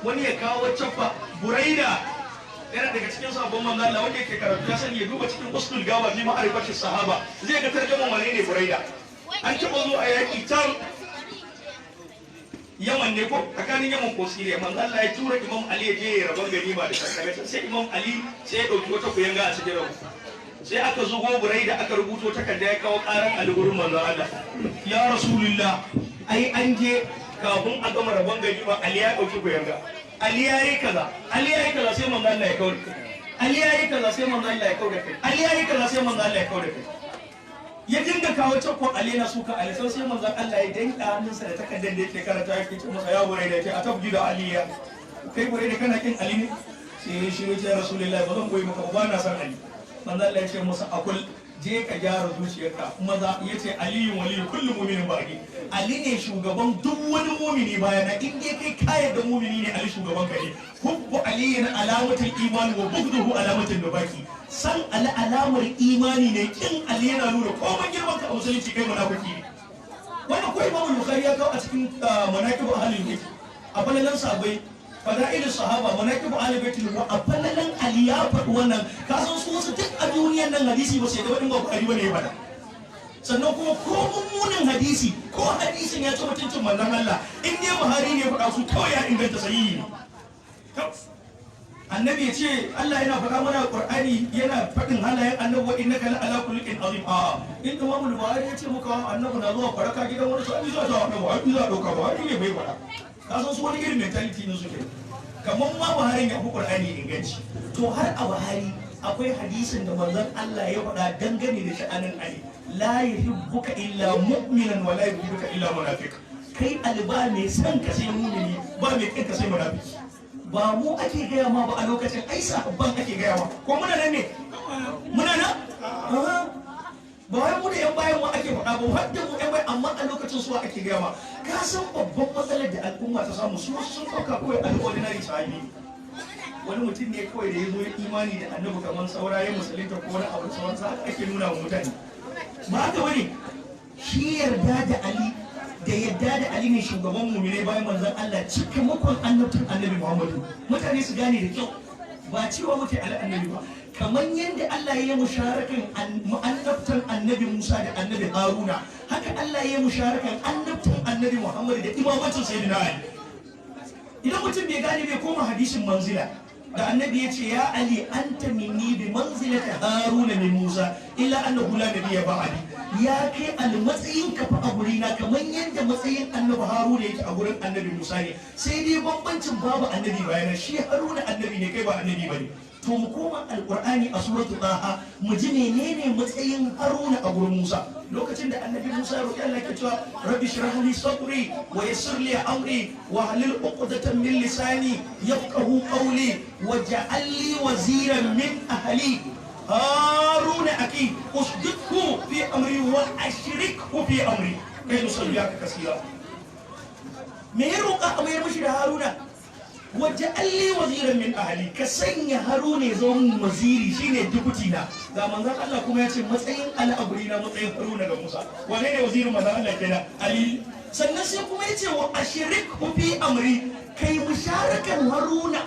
Wani ya kawo cappa. Buraida yana daga cikin sabon manzon Allah. Wanda yake karatu ya sani, ya duba cikin Usdul Gaba fi ma'rifati sahaba, zai ga tarjaman wane ne Buraida. An taɓa zo a yaƙi can Yaman ne, ko tsakanin Yaman ko Siriya, manzo Allah ya tura Imam Ali ya je ya rabon ganima da sakare. Sai Imam Ali sai ya dauki wata kuyanga a cikin rabo. Sai aka zugo Buraida, aka rubuto takarda, ya kawo karan Ali gurin manzo Allah: "Ya Rasulullah, ai an je kafin a gama rabon ganima, Ali ya dauki kuyanga, Ali ya yi kaza, Ali ya yi kaza." Sai manzo Allah ya kawo kai. Ali ya yi kaza, sai manzo Allah ya kawo kai. Ali ya yi kaza, sai manzo Allah ya kawo kai. Ya dinga kawo cakkon Ali na suka Ali. Sai manzon Allah ya danka hannunsa da takardar da yake karanta, yake ce masa, "Ya Buraida," ya ce, "atabghidu Aliya? Kai Buraida, kana kin Ali ne?" Sai ya shiru, ce, "Rasulullahi, ba zan goyi maka ba, na san Ali." Manzon Allah ya ce masa, "Akul, je ka gyara zuciyarka maza." Ya ce, "Aliyu waliyu kullu mu'minin ba'di." Ali ne shugaban duk wani mumini bayana. In dai kai ka yarda mumini ne, Ali shugaban ka ne. Hubbu aliyin alamatul iman wa bughduhu alamatul nifaqi. San Ali alamar imani ne, kin Ali yana nuna komai girman ka a musulunci kai munafiki ne. Wannan ko Imam Bukhari ya kawo a cikin Manaqib Ahlul Bayt, a falalan sahabbai, fada'il sahaba, Manaqib Ahlul Bayt, wa a falalan Ali ya faɗi wannan. Ka san su wasu duk a duniyar nan hadisi ba sai da wani ba Bukhari bane ya faɗa. Sannan kuma ko mummunan hadisi, ko hadisin ya ci mutuncin manzon Allah, in dai Buhari ne ya faɗa, su kawai ya inganta, sahihi ne. Annabi ya ce, Allah yana faɗa mana Qur'ani, yana faɗin halayen annabi, "Wa innaka la ala khuluqin azim." A in Imam Buhari ya ce muka annabi na zuwa faraka gidan wani sahabi, zuwa ta annabi ai za a dauka, Buhari ne bai faɗa. Ka san su wani irin mentality ne suke, kamar ma Buhari ya fi Qur'ani inganci. To har a Buhari akwai hadisin da manzon Allah ya faɗa dangane da sha'anin Ali: "La yuhibbuka illa mu'minan wa la yuhibbuka illa munafiq." Kai Ali, ba mai san ka sai mu'mini, ba mai kin ka sai munafiki. Ba mu ake gaya ma ba a lokacin, ai sahabban ake gaya ma. Ko muna nan ne? Muna nan? Ba wai mu da yan bayan mu ake faɗa ba, har da mu yan bayan, amma a lokacin su ake gaya ma. Ka san babban matsalar da al'umma ta samu, su wasu sun ɗauka kawai an ordinary sahabi, wani mutum ne kawai da ya zo ya imani da annabi kamar saura, ya musulunta ko wani abu da sauransu. Haka ake nuna wa mutane. Ba haka bane. Shi yarda da Ali, da yadda da Ali ne shugaban muminai bayan manzon Allah, cikamakon annabtin annabi Muhammadu. Mutane su gane da kyau. Ba cewa muke Ali annabi ba. Kamar yadda Allah ya yi musharakan annabtan annabi Musa da annabi Haruna, haka Allah ya yi musharakan annabtan annabi Muhammad da imamancin sayyidina Ali. Idan mutum bai gane bai koma hadisin manzila da annabi ya ce, ya Ali, anta minni bi manzilati Haruna min Musa, illa annahu la nabiyya ba'di. Ya kai al, matsayin ka fa a gurina kamar yadda matsayin annabi Haruna yake a gurin annabi Musa ne, sai dai bambancin babu annabi bayana. Shi Haruna annabi ne, kai ba annabi bane. To mu koma alqur'ani a suratu Taha, mu ji menene matsayin Haruna a gurin Musa. Lokacin da annabi Musa ya roki Allah, yake cewa, rabbi shrah li sadri wa yassir li amri wa hlul uqdatan min lisani yafqahu qawli waj'al li waziran min ahli, haruna akhi, ushdudhu fi amri wa ashrikhu fi amri kai nusabbihaka kaseera. Me ya roƙa? A mayar mishi da Haruna. Waj'al li waziran min ahli, ka sanya Haruna ya zama mun waziri, shine deputy na. Ga manzon Allah kuma ya ce matsayin Ali a gurina matsayin Haruna ga Musa. Wane ne wazirin manzon Allah kenan? Ali. Sannan sai kuma ya ce, wa ashrikhu fi amri, kai musharakan Haruna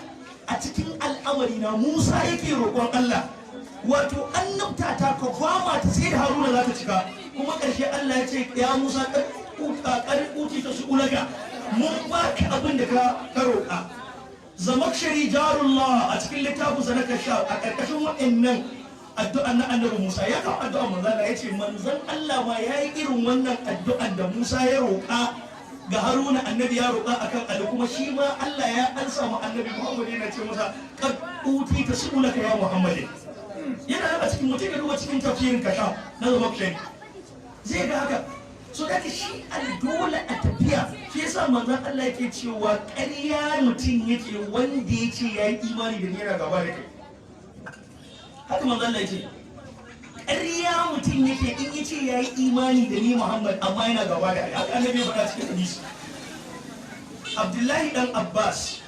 a cikin al'amari na. Musa yake roƙon Allah, wato annabta ta ka gwama ta sai da Haruna za ta cika. Kuma ƙarshe Allah ya ce, ya Musa, qad utita su'ulaka, mun baka abin da ka roƙa. Zamakshari Jarullah a cikin littafin sa na Kashaf, a ƙarƙashin waɗannan addu'an na annabi Musa, ya kawo addu'an manzon Allah. Ya ce manzon Allah ma ya yi irin wannan addu'an da Musa ya roƙa ga Haruna, annabi ya roƙa akan Ali, kuma shi ma Allah ya ansa mu. Annabi Muhammad yana ce masa, qad utita su'ulaka ya Muhammad. Yana nan a cikin, mutum ya duba cikin tafsirin Kashaf na Zamakshari zai ga haka. So da shi dole a tafiya. Shi yasa manzon Allah yake cewa ƙarya mutum yake wanda ya ce ya yi imani da ni yana gaba da kai. Haka manzon Allah yake, ƙarya mutum yake in ya ce ya yi imani da ni Muhammad amma yana gaba da kai. Haka annabi ya faɗa cikin hadisi. Abdullahi dan Abbas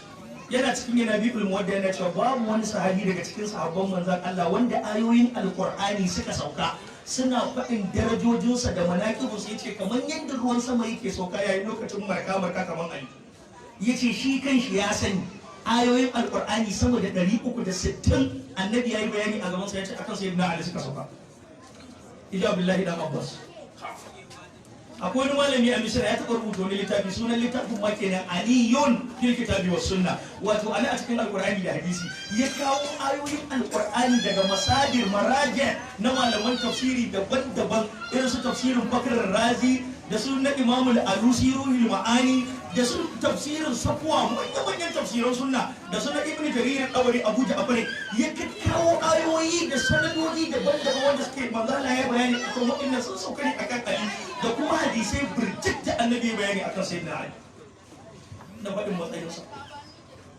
yana cikin yana bi'ul muwadda, yana cewa babu wani sahabi daga cikin sahabban manzon Allah wanda ayoyin alqur'ani suka sauka suna faɗin darajojinsa da manaƙibinsa, ya ce kamar yadda ruwan sama yake sauka yayin lokacin marka marka, kamar Ali. Ya ce shi kanshi ya sani ayoyin alƙur'ani sama da 360 annabi ya yi bayani a gabansa, ya ce akan sayyidina Ali suka sauka. Ija Abdullahi dan Abbas. Akwai wani malami a Misira ya taɓa rubuta wani littafi, sunan littafin ma kenan, Aliyun fil kitabi was sunna, wato Ali a cikin alqur'ani da hadisi. Ya kawo ayoyin alqur'ani daga masadir maraji na malaman tafsiri daban-daban, irin su tafsirin Bakr Razi, da su na Imamul Alusi Ruhul Ma'ani, da su tafsirin Safwa, manya-manyan tafsiran sunna, da su na Ibn Jarir Tabari, Abu Ja'far. Ya kawo ayoyi da sanadodi daban-daban wanda suke manzala ya bayani akan waɗannan sun sauka ne akan Ali, da kuma hadisai birjik da annabi ya bayani akan sayyidina Ali na faɗin matsayinsa.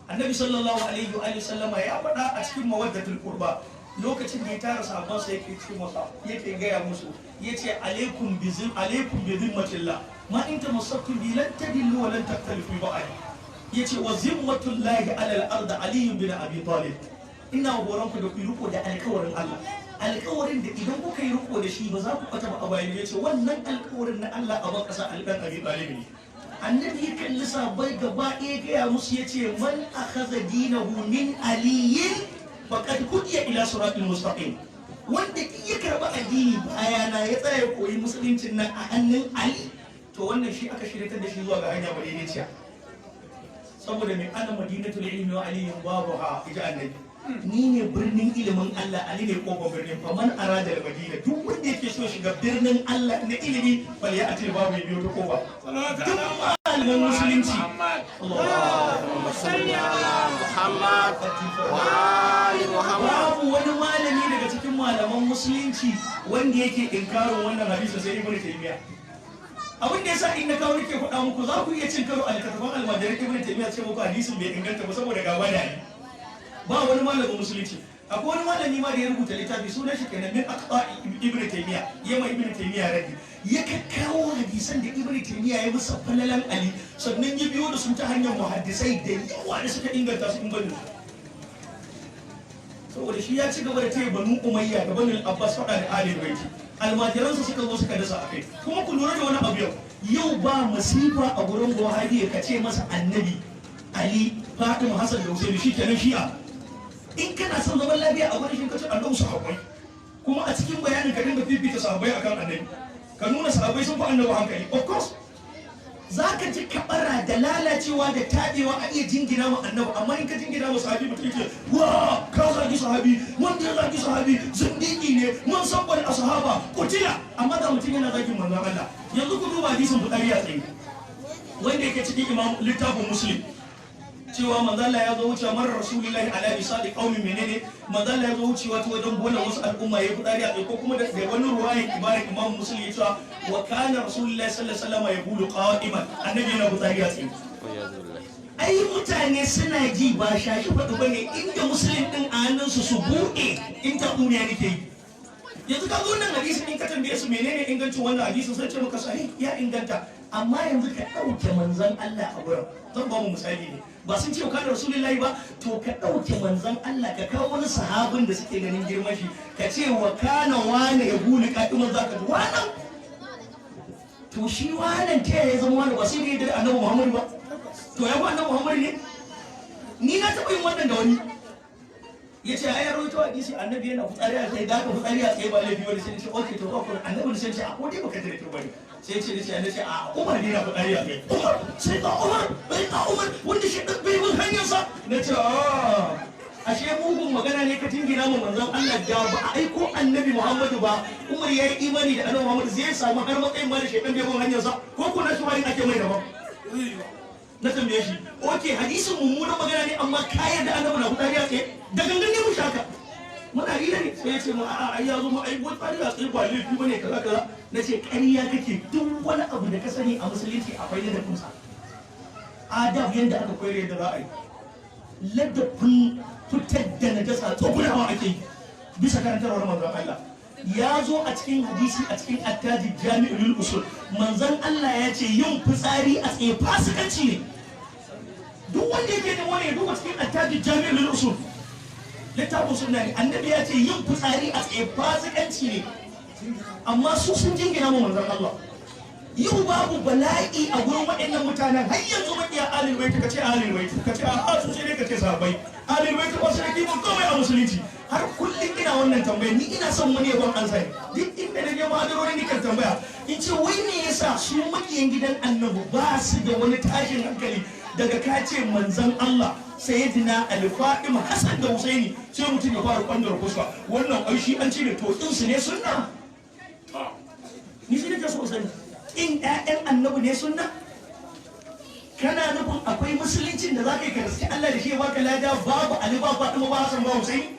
Annabi sallallahu alaihi wa sallama ya faɗa a cikin mawaddatul qurba, lokacin da ya tara sahabbansa yake ce masa, yake gaya musu, yace, alaikum bi zimmatillah, ma in tamassaktum bi lan tadillu wa lan taktalifu ba'di. Yace, wa zimmatullahi ala al-ard Ali bin Abi Talib. Ina horon ku da ku riko da alkawarin Allah, alkawarin da idan kuka yi riko da shi ba za ku bata ba a bayan. Yace wannan alkawarin na Allah a ban kasa Ali dan Abi Talib ne. Annabi ya kalli sahabbai gaba ɗaya, gaya musu, yace, man akhadha dinahu min aliyin faqad hudiya ila siratil mustaqim. Wanda duk ya karba addini bayana, ya tsaya koyi musuluncin nan a hannun Ali, to wannan shi aka shiryatar da shi zuwa ga hanya madaidaiciya. Saboda mai ana madinatul ilmi wa aliyun babuha, ija annabi. Ni ne birnin ilimin Allah, Ali ne kofar birnin. Fa man arada al madina, duk wanda yake so shiga birnin Allah na ilimi, fal ya atil babu, ya biyo ta kofa. Duk malaman musulunci Allahumma salli ala Muhammad wa ali Muhammad. Babu wani malami daga cikin malaman musulunci wanda yake inkarin wannan hadisi sai Ibnu Taymiya. Abin da yasa in na kawo nake faɗa muku, za ku iya cin karo a littattafan almajiran Ibnu Taymiya ce muku hadisin bai inganta ba saboda gaba da ni. Ba wani malamin musulunci. Akwai wani malami ma da ya rubuta littafi, sunan shi kenan, min aqta Ibnu Taymiya, ya ma Ibnu Taymiya radi, ya kakkawo hadisan da Ibnu Taymiya ya musa falalan Ali, sannan ya biyo da su ta hanyar muhaddisai da yawa da suka inganta su in bani, saboda shi ya ci gaba da taya Banu Umayya da Banu Abbas faɗa da Ahlul Baiti. Almajiransa suka zo suka dasa akai. Kuma ku lura da wani abu, yau yau ba masifa a gurin Buhari ka ce masa Annabi, Ali, Fatima, Hassan da Husaini, shi kenan Shi'a. In kana son zaman lafiya a gurin shi, ka ce annabi, sahabbai. Kuma a cikin bayanin ka dinga fifita sahabbai akan annabi, ka nuna sahabbai sun fi annabi hankali. Of course za ka ji kabara da lalacewa da taɗewa a iya jingina wa annabi, amma in ka jingina wa sahabi, mutum yake wa ka zagi sahabi, wanda ya zagi sahabi zindiki ne, mun san bal ashaba kutila. Amma da mutum yana zagin manzon Allah. Yanzu ku duba hadisin fitsari a tsaye wanda yake cikin imam littafin Muslim, cewa manzo Allah ya zo wucewa, marar rasulullahi ala bisadi qaumin menene, manzo Allah ya zo wucewa ta wajen bola wasu al'umma, ya fitsari a tsaye. Ko kuma da wani ruwayan ibarat Imam Muslim ya cewa wa kana rasulullahi sallallahu alaihi wasallam yaqulu qa'iman, annabi yana fitsari a tsaye. Ai mutane suna ji, ba shashi faɗi bane. Inda Muslim din a hannunsu su buɗe in ta ƙuniya nake yi. Yanzu ka zo wannan hadisin, in ka tambaye su menene ingancin wannan hadisin, sai ce maka sahih, ya inganta. Amma yanzu ka ɗauke manzon Allah a gurin. Zan ba mu misali ne, ba sun ce ka da rasulullahi ba, to ka ɗauke manzon Allah, ka kawo wani sahabin da suke ganin girman shi, ka ce wa kana wane ya buli ka'iman, zaka ji wannan. To shi wannan ta ya zama wani ba sai da yadda annabi Muhammadu ba? To ya fi annabi Muhammadu ne? Ni na taɓa yin wannan da wani, ya ce ai ya rawaito hadisi annabi yana fitsari a tsaye, da haka fitsari a tsaye ba laifi wani. Sai ce okay, to ba ku annabi. Sai ce a ko dai baka jira bane. Sai ce sai ce a Umar ne na fitsari a tsaye. Umar, sai ta Umar, bai ta Umar wanda shi bai bin hanyar sa. Na ce a ashe mugun magana ne ka jingina mu manzon Allah. Da ba a aiko annabi Muhammadu ba, Umar ya yi imani da annabi Muhammadu, zai samu har matsayin ma da shedan bai bin hanyar sa? Ko ko na shi wani ake mai daban? Na tambaye shi, okay, hadisin mummunan magana ne, amma ka yarda annabi na fitsari a tsaye? Da gangan ne mu shaka muna hira ne. Sai ya ce mu a'a, ai ya zo mu ai wani fitsari a tsaye ba laifi bane, kaza kaza. Na ce ƙarya kake. Duk wani abu da ka sani a musulunci akwai ladabin sa, adab, yanda aka koyar yadda za a yi ladabin fitar da najasa. Tsugunawa ake yi bisa karantarwar manzon Allah. Ya zo a cikin hadisi a cikin Attajid Jami'ul Usul, manzon Allah ya ce yin fitsari a tsaye fasikanci ne. Duk wanda yake da wani ya duba cikin Attajid Jami'ul Usul, littafin sunna ne. Annabi ya ce yin fitsari a tsaye fasikanci ne, amma su sun jingina mu manzon Allah. Yau babu bala'i a gurin waɗannan mutanen har yanzu maƙiya ahlul bait, ka ce ahlul bait, ka ce a su sai dai ka ce sahabbai. Ahlul bait ba su da kiman komai a musulunci. Har kullum ina wannan tambaya, ni ina son wani yabon ansa ne. Duk inda na je mahadarori ni kan tambaya in ce wai me yasa su maƙiyan gidan annabi ba su da wani tashin hankali daga ka ce manzon Allah, sayyidina Ali, Fatima, Hassan da Husaini, sai mutum ya fara kwandar fuska, wannan ai shi an cire. To su ne sunna? Ni shi nake so sani, in ƴaƴan annabi ne sunna? Kana nufin akwai musuluncin da za ka yi ka riski Allah da shi ya baka lada babu Ali, ba Fatima, ba Hassan, ba Husaini?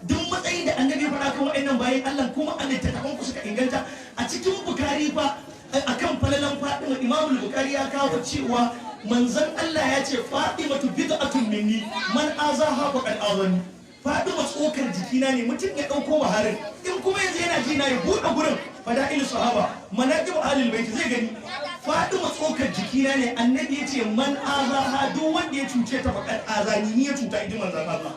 Duk matsayin da annabi ya faɗa kan waɗannan bayan Allah, kuma a littattafan ku suka inganta, a cikin Bukari fa, akan falalan Fatima, Imam Bukari ya kawo cewa manzon Allah ya ce Fatimatu bid'atun minni, man azaha faqad azani. Fatima tsokar jikina ne. Mutum ya ɗauko Buharin, in kuma yanzu yana ji na, ya buɗe gurin fada'il sahaba, manaqib ahlul bait, zai gani Fatima tsokar jikina ne. Annabi ya ce man azaha, duk wanda ya cuce ta, faqad azani, ni ya cuta, idin manzon Allah.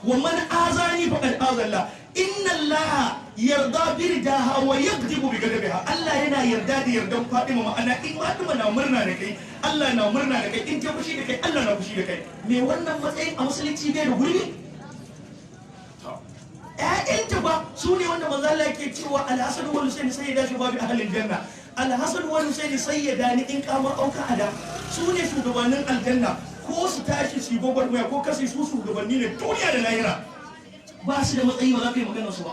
Wa man azani faqad azalla. Inna Allah yarda bi ridaha wa yaghdibu bi ghadabiha. Allah yana yarda da yardan Fatima, ma'ana in Fatima na murna da kai, Allah na murna da kai. In ta fushi da kai, Allah na fushi da kai. Me wannan matsayin a musulunci bai da gurbi? Ƴaƴanta ba su ne wanda manzo Allah yake cewa Al-Hasan wal Husaini sayyida shababi ahlil janna, Al-Hasan wal Husaini sayyidani in kama auka ada, su ne shugabannin aljanna, ko su tashi su yi gwagwarmaya ko kasi, su shugabanni ne duniya da lahira. Ba su da matsayi, ba za ka yi maganar su ba.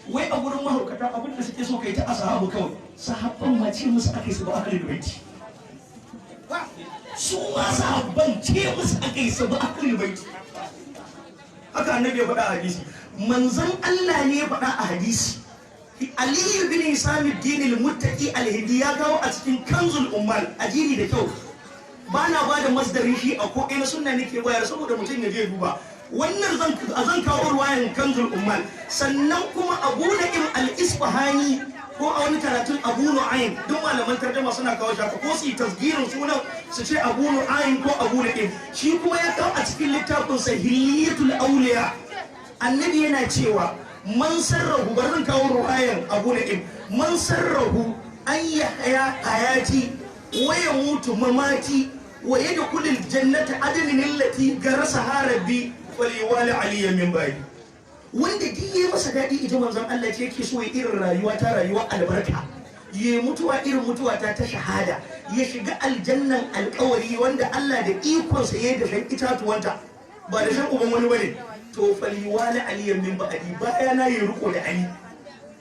Wai a gurin mahaukata abin da suke so kai ta ashabu kawai. Sahabban ma ce musu aka yi su ba ahlul baiti. Su ma sahabban ce musu aka yi su ba ahlul baiti. Haka annabi ya faɗa a hadisi, manzon Allah ne ya faɗa a hadisi. Aliyu bin Isamuddin al-Muttaqi al-Hindi ya kawo a cikin Kanzul Ummal. Ajiri da kyau, ba na ba da masdarin shi a ko ina, sunna nake bayar saboda mutum ya je duba. Wannan zan kawo ruwayan Kanzul Ummal. Sannan kuma Abu Na'im al-Isfahani, ko a wani karatun Abu Nu'aym, duk malaman tarjuma suna kawo shi haka, ko su yi tasgirin sunan su ce Abu Nu'aym ko Abu Na'im. Shi kuma ya kawo a cikin littafin sa Hilyatul Awliya, annabi yana cewa man sarrahu, bari zan kawo ruwayan Abu Na'im, man sarrahu an yahya hayati wa yamutu mamati wa yadkhulul jannata adnin allati garasaha rabbi Faliwali aliyan min ba'di. Wanda duk yayi masa daɗi, ita manzon Allah ce yake so ya irin rayuwa ta, rayuwa albarka, ya mutuwa irin mutuwa ta ta shahada, ya shiga aljannan alkawari wanda Allah da ikonsa ya yi da shan itatuwanta ba da shan uban wani bane, to faliwali aliyan min ba'di, baya na yi riko da Ali,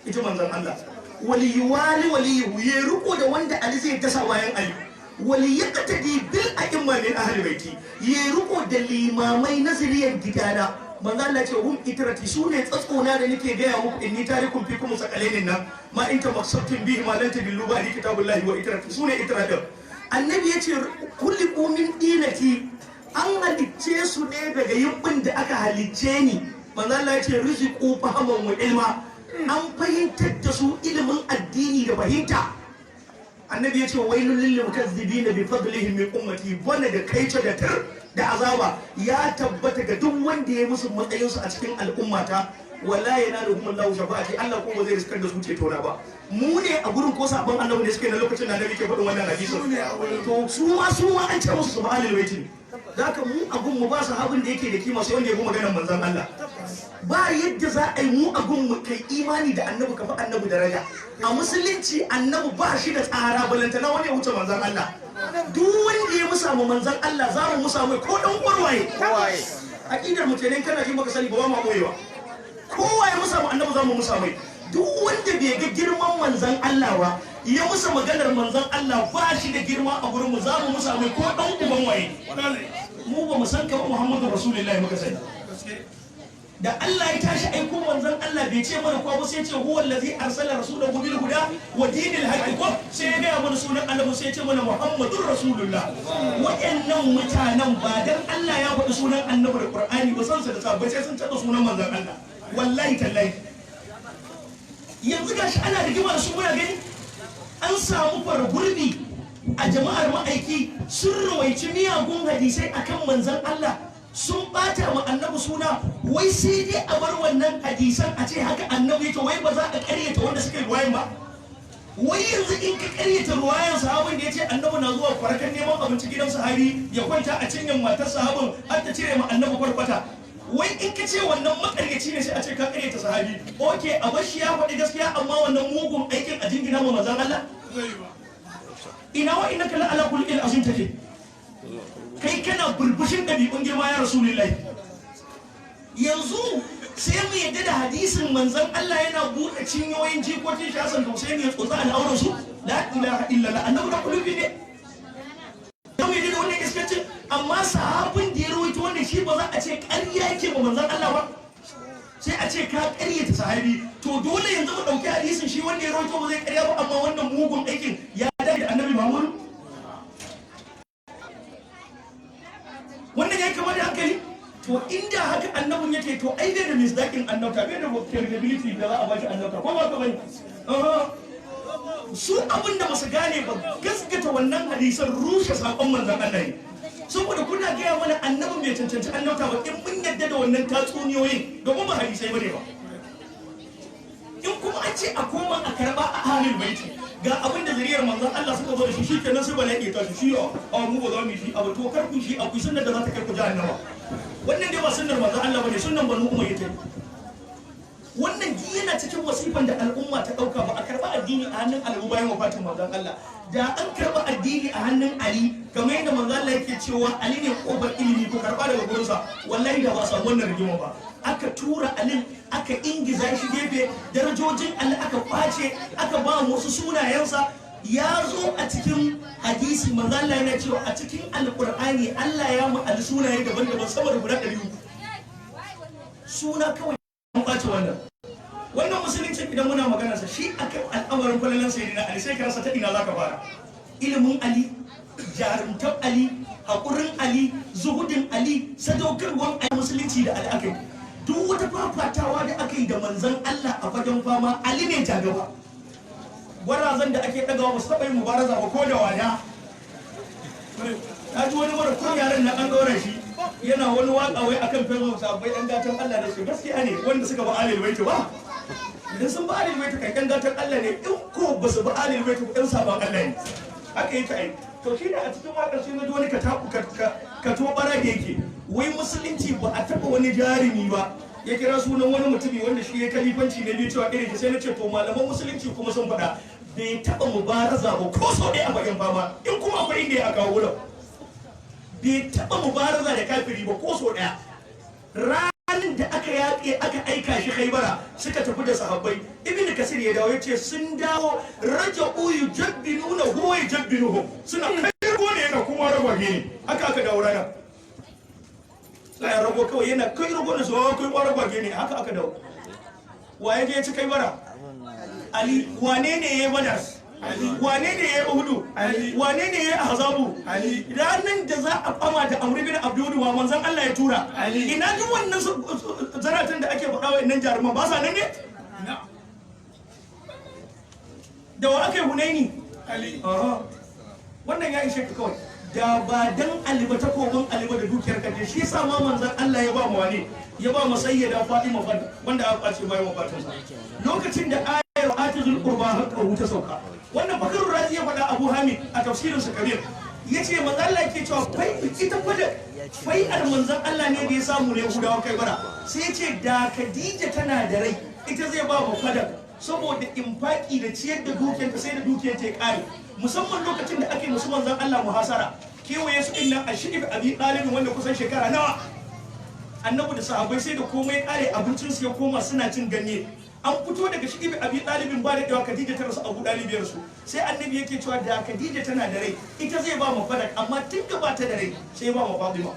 ita manzon Allah. Waliyuwali waliyu, ya riko da wanda Ali zai dasa bayan Ali. Wali yaqtadi bil a'imma min ahli baiti, ya riko da limamai na zuriyar gidana. Manzo Allah ce hum itrati, su ne tsatsona da nake gaya muku, inni tarikum fikum sakalainin nan ma in tamassaktum bihi ma lan tadillu ba kitabullahi wa itrati, su ne itratin. Annabi ya ce kulli min dinati, an halicce su ne daga yimbin da aka halicce ni. Manzo Allah ya ce rizqu fahaman wa ilma, an fahimtar da su ilimin addini da fahimta. Annabi ya ce wailul lil mukazzibina bi fadlihim min ummati, bana da kaice da tar da azaba ya tabbata ga duk wanda ya musu matsayin su a cikin al'ummata. Wala yanaluhum Allahu shafa'ati, Allah ko ba zai riskar da su ceto na ba. Mu ne a gurin ko sabon annabi ne suke na lokacin da annabi ke faɗin wannan hadisin? To su ma an ce musu subhanal baiti. Zaka mu a gun mu ba sahabin da yake da kima sai wanda ya bi maganar manzon Allah. Ba yadda za a yi mu a gun mu kai imani da annabi ka fi annabi daraja a musulunci. Annabi ba shi da tsara, balantana wani ya wuce manzon Allah. Duk wanda ya musa mu manzon Allah, za mu musa mai, ko dan uwar waye. Aqidar mu kenan, kana ji maka sani ba ma boyewa. Kowa ya musa mu annabi, za mu musa mai. Duk wanda bai ga girman manzon Allah ba ya musa maganar manzon Allah, ba shi da girma a gurin mu, za mu musa mai ko dan uban waye. Mu ba mu san ka ba, Muhammadu Rasulullahi muka sani. Da Allah ya tashi aiko manzon Allah bai ce mana ko ba, sai ya ce huwa allazi arsala rasulahu bil huda wa dinil haqqi, ko sai ya gaya mana sunan Allah, sai ya ce mana Muhammadur Rasulullah. Wayannan mutanen ba dan Allah ya faɗi sunan Annabi da Qur'ani ba, san su da sabbai sai sun taɓa sunan manzon Allah. Wallahi tallahi, yanzu gashi ana rigima da su, muna gani an samu gurbi a jama'ar ma'aiki, sun rawaici miyagun hadisai akan manzon Allah, sun bata ma annabi suna. Wai sai dai a bar wannan hadisan a ce haka annabi yake, wai ba za a karyata wanda suka yi ruwayan ba. Wai yanzu in ka karyata ruwayan sahabin da ya ce annabi na zuwa kwarakan neman abinci gidan sahabi, ya kwanta a cinyan matar sahabin har ta cire ma annabi kwarkwata, wai in ka ce wannan makaryaci ne, sai a ce ka karyata sahabi. Okay, a bashi ya faɗi gaskiya, amma wannan mugun aikin a jingina ma manzon Allah. Ina wa innaka la ala khuluqil azim take? Kai kana burbushin ɗabi'un girma ya Rasulullahi. Yanzu sai mu yadda da hadisin manzon Allah yana buɗe cinyoyin jikokin shi Hassan da Hussein ya tsotsa al'auran su? La ilaha illallah, annabi da kulubi ne. Mu yadda da wannan iskancin, amma sahabin da ya rawaito wannan shi ba za a ce ƙarya yake ba manzon Allah ba, sai a ce ka ƙaryata sahabi. To dole yanzu mu ɗauki hadisin shi wanda ya rawaito ba zai ƙarya ba, amma wannan mugun aikin ya dace da annabi Muhammadu? Wannan ya kama da hankali? To inda haka annabin yake, to ai bai da misdaƙin annabta, bai da credibility da za a bashi annabta, ko ba ka bane? Su abin da basu gane ba, gaskata wannan hadisan rushe sakon manzon Allah ne, saboda kuna gaya mana annabin bai cancanci annabta ba in mun yadda da wannan tatsuniyoyin, domin ba hadisai bane ba. In kuma an ce a koma a karba a ahlul baiti, ga abin da zuriyar manzon Allah suka zo da shi, shikenan sai bala'i ya tashi. Shi a mu ba za mu yi shi abu, to kar ku shi akwai sunnar da za ta kai ku jahannama. Wannan dai ba sunnar manzon Allah bane, sunnan Banu Umayya ce. Wannan duk yana cikin wasifan da al'umma ta dauka, ba a karba addini a hannun Ali bayan wafatin manzon Allah. Da an karba addini a hannun Ali kamar yadda manzon Allah yake cewa Ali ne kofar ilimi, ko karba daga gurinsa, wallahi da ba a samu wannan rigima ba. Aka tura Ali, aka ingiza shi gefe, darajojin Ali aka kwace, aka ba wasu sunayensa. Ya zo a cikin hadisi, manzon Allah yana cewa a cikin Alqur'ani Allah ya mu Ali sunaye daban-daban sama da guda 300 suna kawai an kwace. Wannan musulunci idan muna magana sa shi akan al'amarin kwallon sayyidina Ali, sai ka rasa ta ina zaka fara. Ilimin Ali, jarumtar Ali, haƙurin Ali, zuhudin Ali, sadaukarwan Ali, musulunci da Ali aka yi. Duk wata fafatawa da aka yi da manzon Allah a fagen fama, Ali ne jagaba. Gwarazan da ake ɗagawa ba su taɓa yin mubaraza ba ko da wada. Ta ji wani mara kun yaran na an ɗora shi yana wani waka wai akan Facebook, sabbai ɗan gatan Allah da su. Gaskiya ne, wanda suka ba alil baiti ba, idan sun ba alil baiti kan ɗan gatan Allah ne, in ko ba su ba alil baiti ba ɗan sabon Allah ne. Haka yake ai. To shi ne a cikin wakar sai na ji wani ka taku ka tobara da yake Wai musulunci ba a taɓa wani jarumi ba. Ya kira sunan wani mutumi wanda shi ya kalifanci na biyu cewa irin shi. Sai na ce to, malaman musulunci kuma sun faɗa bai taɓa mubaraza ba ko sau ɗaya a bakin fama. In kuma akwai inda ya kawo wurin, bai taɓa mubaraza da kafiri ba ko sau ɗaya. Ranar da aka yaƙe, aka aika shi Khaibara, suka tafi da sahabbai. Ibn Kasir ya dawo, ya ce sun dawo raja'u yujabbinuna huwa yujabbinuhum, suna kai rago ne yana kuma ragwage ne. Haka aka dawo rana sai rago kawai yana kai rago ne, su kai ma ragwage ne. Haka aka dawo. Waye je ya ci Khaibara? Ali. Wane ne ya yi Badar? Wane ne ya yi Uhudu? Wane ne ya yi Ahzabu? Ranar da za a fama da Amr bin Abdul wa manzon Allah ya tura? Ina duk wannan zaratan da ake faɗa wa innan jaruman, ba sa nan ne? Da wa aka yi Hunaini? Ali. Aha. Wannan ya ishe ka kawai. Da ba dan Ali ba, takobin Ali ba da dukiyar kaje, shi yasa ma manzon Allah ya ba mu wani, ya ba mu Sayyida Fatima fan wanda aka kwace bayan wafatinsa, lokacin da ayar atizul qurba haqqahu ta sauka. Wannan Fakarur Razi ya faɗa, Abu Hamid a tafsirin sa Kabir yace manzon Allah yake cewa fai ita fada fai'ar manzon Allah ne da ya samu ne Yahudawa kai bara. Sai ya ce da Khadija tana da rai, ita zai ba mu fadar, saboda infaki da ciyar da dukiyar sai da dukiyar ta kare, musamman lokacin da ake musu manzon Allah muhasara, kewaye su innan a Shi'ib Abi Talib, wanda kusan shekara nawa annabi da sahabbai sai da komai kare, abincin su ya koma suna cin ganye. An fito daga Shi'ib Abi Talibin ba da dawa, Khadija ta rasu, Abu Talib ya rasu. Sai annabi yake cewa da Khadija tana da rai, ita zai ba mu fadak, amma tun da ba ta da rai, sai ba mu Fatima.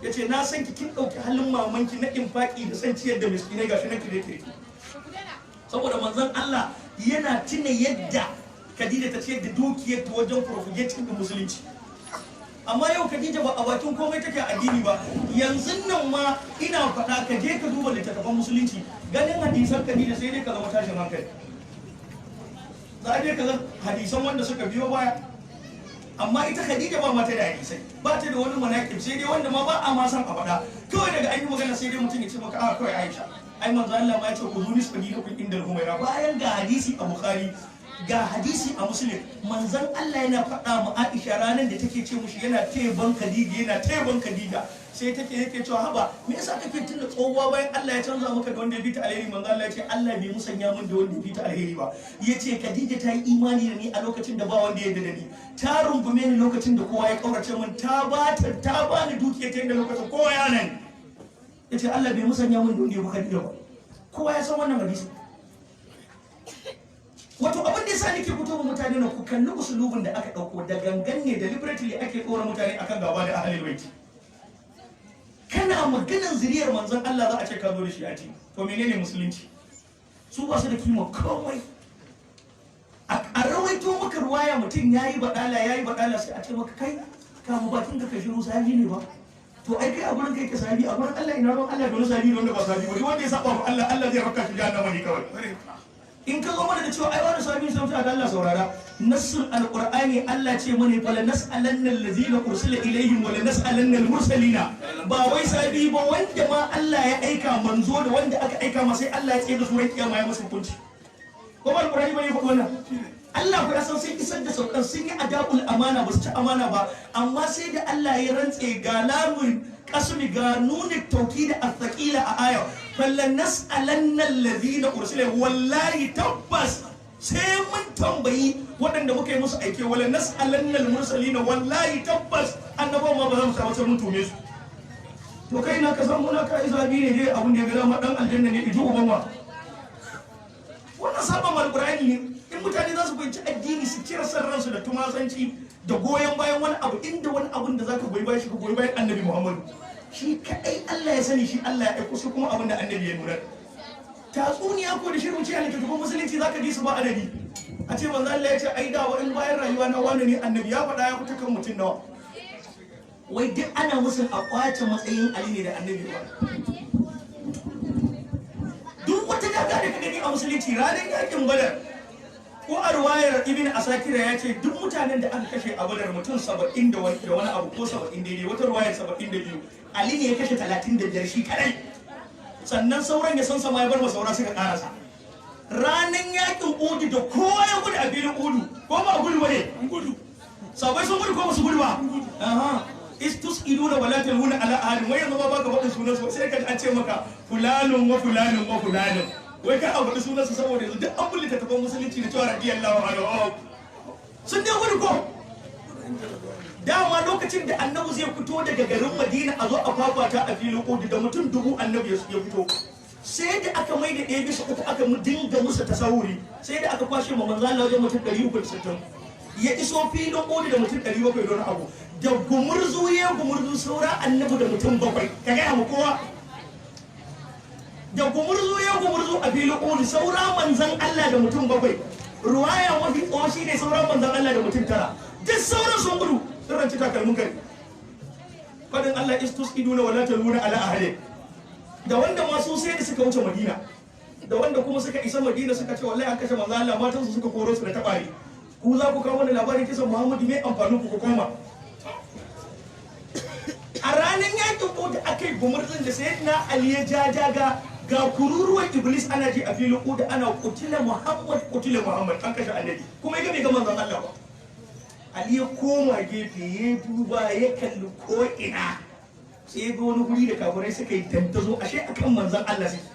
Yace na san ki kin dauki halin mamanki na infaki da san ciyar da miskinai, gashi nan ki da ke. Saboda manzon Allah yana tuna yadda Khadija ta ciyar da dukiyar ta wajen propagating din musulunci. Amma yau Khadija ba a bakin komai take a addini ba. Yanzu nan ma ina faɗa, ka je ka duba littattafan musulunci, ganin hadisan Khadija sai dai ka zama tashin hankali. Za a je ka ga hadisan wanda suka biyo baya, amma ita Khadija ba mata da hadisai, ba ta da wani manaqib, sai dai wanda ma ba a ma san a faɗa. Kawai daga an yi magana sai dai mutum ya ce maka a kawai Aisha, ai manzo Allah ma ya ce ku zuni su dinakum inda al-Humaira. Bayan ga hadisi a Bukhari, ga hadisi a Muslim, manzon Allah yana faɗa mu Aisha ranar da take ce mushi yana teban Khadija, yana teban Khadija, sai take yake cewa haba, me yasa kake tunda tsohuwa bayan Allah ya canza maka da wanda ya fita alheri? Manzo Allah ya ce Allah bai musanya min da wanda ya fita alheri ba. Yace Khadija ta yi imani da ni a lokacin da ba wanda ya yarda da ni, ta rungume ni lokacin da kowa ya kaurace min, ta ba ta ta ba ni dukiya ta yadda lokacin kowa ya nan. Yace Allah bai musanya min da wanda ya fi Khadija ba. Kowa ya san wannan hadisi. Wato abin da yasa nake fito wa mutane na, ku kalli usulubin da aka dauko da gangan ne, deliberately ake dora mutane akan gaba da ahlul bait. Kana maganan zuriyar manzon Allah, za a ce ka zo da shi a ci. To menene musulunci? Su ba su da kima komai. A rawaito maka ruwaya mutum yayi badala, yayi badala, sai a ce maka kai kama bakin ka, ka shiru, sahabi ne ba. To ai kai a gurin kai ka sahabi, a gurin Allah ina ruwan Allah da wani sahabi da wanda ba sahabi ba? Duk wanda ya saba wa Allah, Allah zai raka shi jahannama ne kawai. In ka zo mana da cewa ai wani sahabi sun ce, Allah saurara, nassun alqur'ani Allah ce mana fala nas'alanna allazina ursila ilaihim wa la nas'alanna almursalina. Ba wai sahabi ba, wanda ma Allah ya aika manzo da wanda aka aika ma, sai Allah ya tsaye da su ran kiyama ya musu hukunci. Ko ba alqur'ani bane ya faɗi wannan? Allah ku ya san sai isar da saukan sun yi ada'ul amana, ba su ci amana ba, amma sai da Allah ya rantse, ga lamun kasmi, ga nuni tauki da athqila a aya, falla nas'alanna allazina ursila. Wallahi tabbas sai mun tambayi waɗanda muka yi musu aike. Wala nas'alanna almursalina, wallahi tabbas annabawan ma ba za mu samu, sai mun tume su. To kai na ka san muna ka izabi ne dai abun da ya ga dama, dan aljanna ne iju uban wa. Wannan sabon alqur'ani ne. In mutane za su fahimci addini, su cire san ransu da tumasanci da goyon bayan wani abu. Inda wani abun da zaka goyi bayan shi, ka goyi bayan Annabi Muhammadu. Shi kadai Allah ya sani, shi Allah ya aiko shi, kuma abin da annabi ya nuna. Tatsuniya ko da shirin ciya littattafan musulunci zaka ji su ba adadi. A ce manzo Allah ya ce ai da in bayan rayuwa na wani ne annabi ya faɗa, ya fita kan mutum nawa. Wai duk ana musun a kwace matsayin Ali ne da annabi ba. Duk wata daga da ka gani a musulunci ranar yakin Badar, ko a ruwayar Ibn Asakira ya ce duk mutanen da aka kashe a Badar mutum 70 da wani abu ko 70 daidai, wata ruwayar 72, Ali ne ya kashe 35 shi kadai, sannan sauran ya san sama ya bar ma saura suka karasa. Ranar yakin Udu da kowa ya gudu a filin Udu, ko ba gudu ba ne? Gudu. Sabai sun gudu ko ba su gudu ba? Aha. Istus'iluna wala talhuna ala ahadin. Wai yanzu ma baka faɗin sunan su, sai ka ji an ce maka fulanun wa fulanun wa fulanun. Wai ka a faɗi sunan su saboda yanzu duk an bullita tafan musulunci da cewa radiyallahu anhu sun dai gudu ko. Dama lokacin da annabi zai fito daga garin Madina a zo a fafata a filin Uhud da mutum 1000 annabi ya fito, sai da aka mai da 1/3 aka dinga musu tasawuri, sai da aka kwashe ma manzo Allah wajen mutum 360, ya iso filin Uhud da mutum 700 don abu da gumurzu ya gumurzu saura annabi da mutum 7. Ka gaya mu kowa da gumurzu ya gumurzu a filin Uhud saura manzon Allah da mutum 7. Ruwaya mafi tsawo shine sauran manzon Allah da mutum 9, duk sauran sun gudu sun ranci takalmin kai. Fadin Allah istus'iduna wala taluna ala ahli, da wanda ma su sai da suka wuce Madina, da wanda kuma suka isa Madina suka ce wallahi an kashe manzo Allah, matan su suka koro su da tabari. Ku za ku kawo mana labarin kisan Muhammadu, me amfanin ku koma? A ranar yakin Uhud aka yi gumurzun da sayyidina Ali ya ja daga ga kururuwar Iblis ana ji a filin Uhud ana kutila Muhammad kutila Muhammad, an kashe annabi kuma ya ga bai ga manzon Allah ba. Ali ya koma gefe ya duba ya kalli ko ina, sai ya ga wani guri da kafirai suka yi dantazo, ashe akan manzon Allah suke.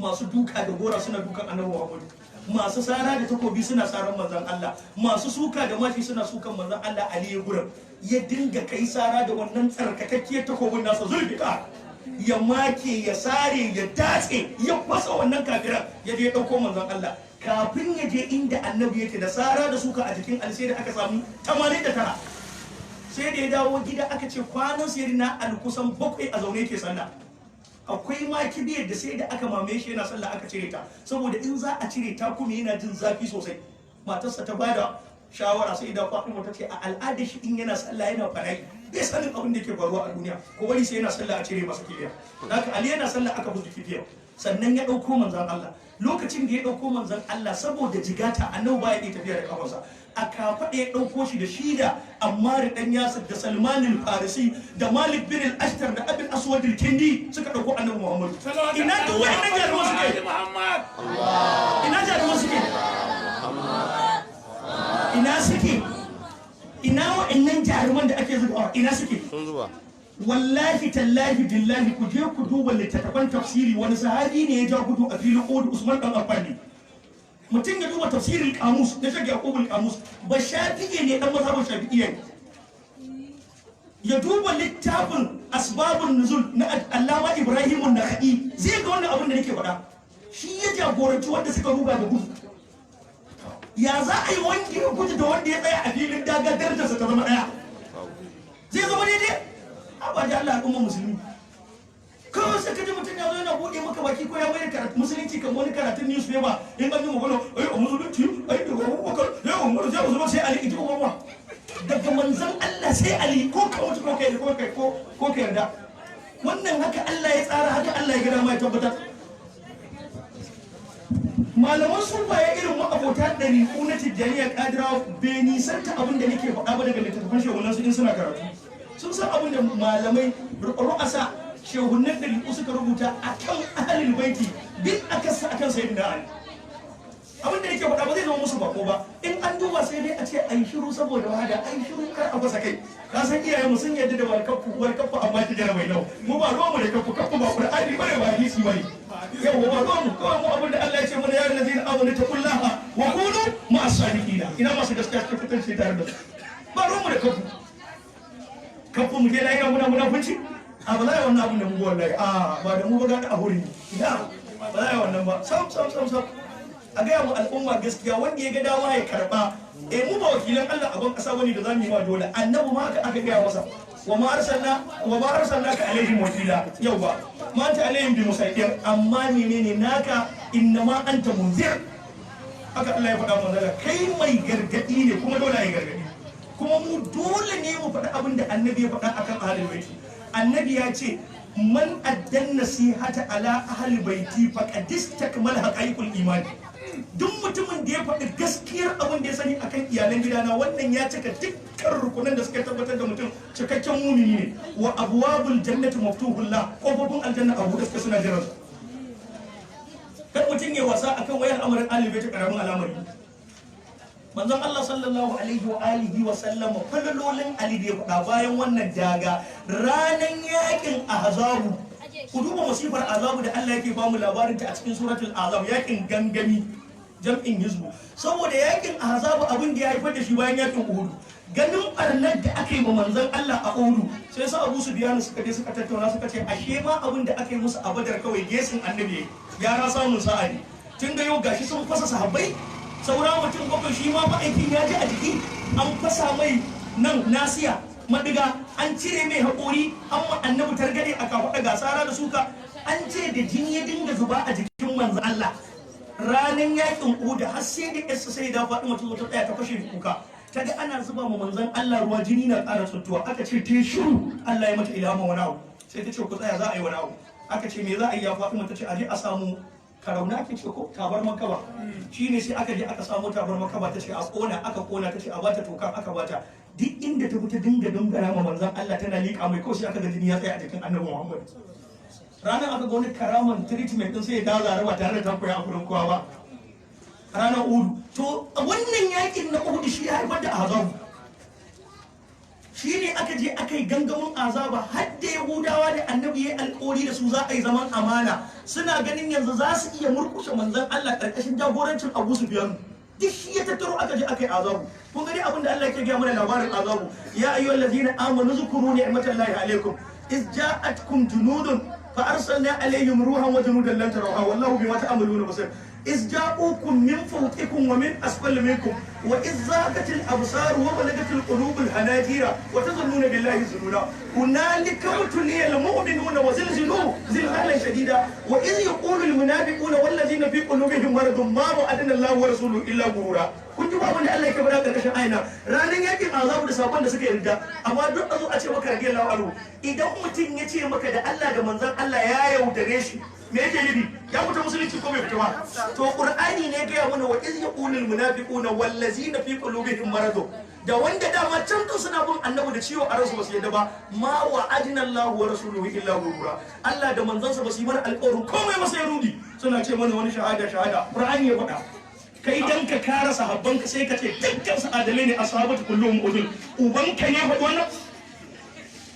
Masu duka da gora suna dukan annabi Muhammad, masu sara da takobi suna saran manzon Allah, masu suka da mashi suna sukan manzon Allah. Ali ya gurin ya dinga kai sara da wannan tsarkakakkiyar takobin nasa Zulfiqa, ya make ya sare ya datse ya fasa wannan kafiran, ya je ya dauko manzon Allah. Kafin ya je inda annabi yake da sara da suka a jikin Ali sai da aka samu 89. Sai da ya dawo gida aka ce kwanan sayyidina Ali kusan 7 a zaune yake sallah. Akwai ma kibiyar da sai da aka mamaye shi yana sallah aka cire ta, saboda in za a cire ta kuma yana jin zafi sosai. Matarsa ta bada shawara, sai da Fatima ta ce a al'adar shi in yana sallah yana fara'i, bai sanin abin da yake faruwa a duniya, ko bari sai yana sallah a cire masa kibiya. Haka Ali yana sallah aka buzu kibiya, sannan ya dauko manzon Allah. Lokacin da ya dauko manzon Allah saboda jigata annabi baya iya tafiya da kafarsa, a kafaɗa ya dauko shi da shida Ammar dan Yasir da Salman al-Farisi da Malik bin al-Ashtar da Abul Aswad al-Kindi suka dauko annabi Muhammad. Ina duk wayannan jaruman suke? Ina jaruman suke? Ina suke? Ina wa'annan jaruman da ake zubawa ina suke? Sun zuba. Wallahi tallahi billahi ku je ku duba littattafan tafsiri, wani sahabi ne ya ja gudu a filin Uhud? Usman dan Affan ne. Mutum ya duba tafsirin kamus na Sheikh Yaqub kamus, ba Shafi'i ne, dan mazhabin Shafi'iyya ne. Ya duba littafin asbabun nuzul na Allama Ibrahim an-Nakhai, zai ga wannan abin da nake faɗa. Shi ya jagoranci wanda suka ruga da gudu. Ya za a yi wanda ya gudu da wanda ya tsaya a filin daga darajarsa ta zama ɗaya? Zai zama daidai? Ba da Allah al'ummar musulmi. Kawai sai ka ji mutum ya zo yana buɗe maka baki ko ya mai karatu musulunci kamar wani karatun newspaper, in an yi magana ai a musulunci ai daga Abubakar ya Umaru sai Usman sai Ali, ita Umar daga manzon Allah sai Ali, ko ka mutu ko kai ko kai ko ka yarda. Wannan haka Allah ya tsara, haka Allah ya ga dama ya tabbatar. Malaman sufaye irin ma'abota ɗariƙu na Tijjaniya Ƙadirawa bai nisanta abin da nake faɗa ba daga littattafan shehunansu in suna karatu. Sun san abin da malamai ru'asa shehunan ɗariƙu suka rubuta a kan ahalin baiti bin akasa akan sayyidina Ali. Abin da nake faɗa ba zai zama musu bako ba. In an duba sai dai a ce ai shiru saboda wahada, ai shiru kar a fasa kai. Ka san iyayenmu sun yarda da warkaffu warkaffu, amma ki jara mai nau. Mu ba ruwanmu da kaffu kaffu, ba Qur'ani bane ba hadisi bane. Yau ba ruwanmu, kawai mu abin da Allah ya ce mana ya allazina amanu taqullaha wa kunu ma'as sadiqina. Ina masu gaskiya suke fitar shi tare da su. Ba ruwanmu da kaffu kaffu, mu je lahira muna munafunci. A ba za a yi wannan abin da mu wallahi, a ba da mu ba ga a huri ina ba za a yi wannan ba, sam sam sam sam. A gaya mu al'umma gaskiya, wanda ya ga dama ya karba. Eh mu ba wakilan Allah a ban kasa bane da zamu yi wa dole. Annabi ma haka aka gaya masa, wa ma arsalnaka alaihim wakila, yau ba ma anta alaihim bi musaitir, amma menene naka, innama anta munzir. Haka Allah ya faɗa manzala, kai mai gargadi ne, kuma dole ai gargadi. Kuma mu dole ne mu faɗi abin da annabi ya faɗa akan ahlul baiti. Annabi ya ce man addan nasihata ala ahli baiti faqad istakmala haqaiqul iman. Duk mutumin da ya faɗi gaskiyar abin da ya sani akan iyalan gidana, wannan ya cika dukkan rukunan da suka tabbatar da mutum cikakken mumini ne. Wa abwabul jannati maftuhul la, kofofin aljanna abu da suka suna jiran su. Kar mutum ya wasa akan wayar al'amarin ahlul baiti, karamin al'amari. Manzon Allah sallallahu alaihi wa alihi wa sallama falalolin Ali da ya faɗa bayan wannan daga ranan yakin Ahzabu. Ku duba masifar azabu da Allah yake bamu labarin ta a cikin suratul Azab, yakin gangami, jam'in hizbu. Saboda yakin Ahzabu, abin da ya haifar da shi bayan yakin Uhud, ganin barnar da aka yi ma manzon Allah a Uhud, sai su Abu Sufyan suka je suka tattauna, suka ce ashe ma abin da aka yi musu a Badar kawai gesin annabi ya ra samun sa'a ne. Tun da yau gashi sun fasa sahabbai, saura mutum bakwai, shi ma ma'aikin ya ji a jiki, an fasa mai nan nasiya madiga, an cire mai haƙori, an ma annabi targaɗe a kafaɗa, ga sara da suka, an ce da jini ya dinga zuba a jikin manzo Allah ranar yakin Uhud, har sai da yarsa sai da faɗi mutum ta tsaya ta fashe da kuka, ta ga ana zuba ma manzon Allah ruwa, jini na ƙara tsuntuwa. Aka ce ta shiru, Allah ya mata ilhama wani abu, sai ta ce ku tsaya, za a yi wani abu. Aka ce me za a yi ya faɗi? Ta ce a je a samu karauna ake ce ko tabar makaba. Shine sai aka je aka samu tabar makaba, ta ce a kona, aka kona, ta ce a bata toka, aka bata. Duk inda ta fita dinga dangana ma manzon Allah, tana liƙa mai, ko sai aka ga jini ya tsaya a jikin Annabi Muhammad. Ranar aka ga wani karaman treatment din, sai ya dawo ba tare da ta koya a gurin kowa ba ranar Uhudu. To wannan yakin na Uhudu shi ya haifar da azabu. Shi ne aka je aka yi gangamin azaba, har da Yahudawa da annabi ya yi alkawari da su za a yi zaman amana, suna ganin yanzu za su iya murkushe manzon Allah karkashin jagorancin Abu Sufyan. Duk shi ya tattaro aka je aka yi azabu. Kun gani abin da Allah yake gaya mana labarin azabu: ya ayyuhal ladzina amanu zkuru ni'matallahi alaikum iz ja'atkum junudun fa arsalna alaihim ruhan wa junudan lam tarawha wallahu bima ta'maluna basir iz ja'ukum min fawqikum wa min asfali minkum wa iz zaqatil absar wa balagatil qulubul hanajira wa tazunnuna billahi zununa hunalika ubtuliyal mu'minuna wa zilzilu zilzalan shadida wa iz yaqulu al munafiquna wal ladzina fi qulubihim maradun ma wa'adana Allahu wa rasuluhu illa ghurura. Kun ji abin da Allah yake faɗa karkashin ayina ranar yakin azabu da sakon da suka yarda. Amma duk a zo a ce maka radiyallahu anhu, idan mutum ya ce maka da Allah da manzon Allah ya yaudare shi, me yake nufi? Ya fita musulunci ko bai fita ba? To Qur'ani ne gaya mana wa iz yaqulul munafiquna wallazina fi qulubihim maradu, da wanda dama can tun suna bin annabi da ciwo a ransu, basu yadda ba, ma wa'adna Allahu wa rasuluhu illa ghurura. Allah da manzansa basu yi mana alƙawarin komai ba sai rudi. Suna ce mana wani shahada shahada. Qur'ani ya faɗa. Kai dan ka kara sahabbanka sai ka ce dukkan su adalai ne, ashabatu kulluhum udul. Ubanka ne faɗi wannan?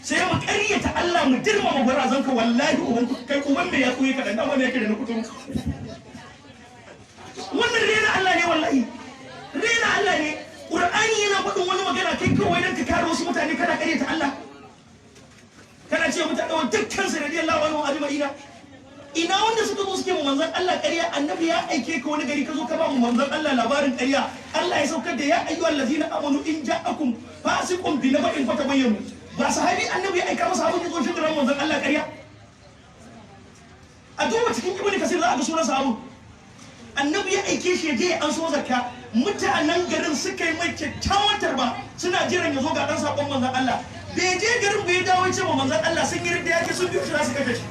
Sai mu ƙaryata Allah mu girmama barazanka. Wallahi uban kai, uban me ya tsuye ka dan dama ne yake da na kuturu. Wannan rena Allah ne, wallahi rena Allah ne. Qur'ani yana faɗin wani magana, kai kawai dan ka kare wasu mutane kana ƙaryata Allah, kana ce mutane wa dukkan su radiyallahu anhu ajma'ina. Ina wanda suka zo suke mu manzon Allah ƙarya? Annabi ya aike ka wani gari, ka zo ka ba mu manzon Allah labarin ƙarya. Allah ya saukar da ya ayyuhal ladzina amanu in ja'akum fasiqun bi naba'in fatabayyanu. Ba sahabi annabi ya aika masa abin ya zo shi da manzon Allah ƙarya. A duba cikin Ibnu Kasir za a ga sunan sahabin. Annabi ya aike shi ya je an so zakka. Mutanen garin suka yi mai kyakkyawan tarba, suna jiran ya zo, ga dan sakon manzon Allah. Bai je garin bai dawo ya ce wa manzon Allah sun yi ridda, yake sun biyo shi za su kashe shi.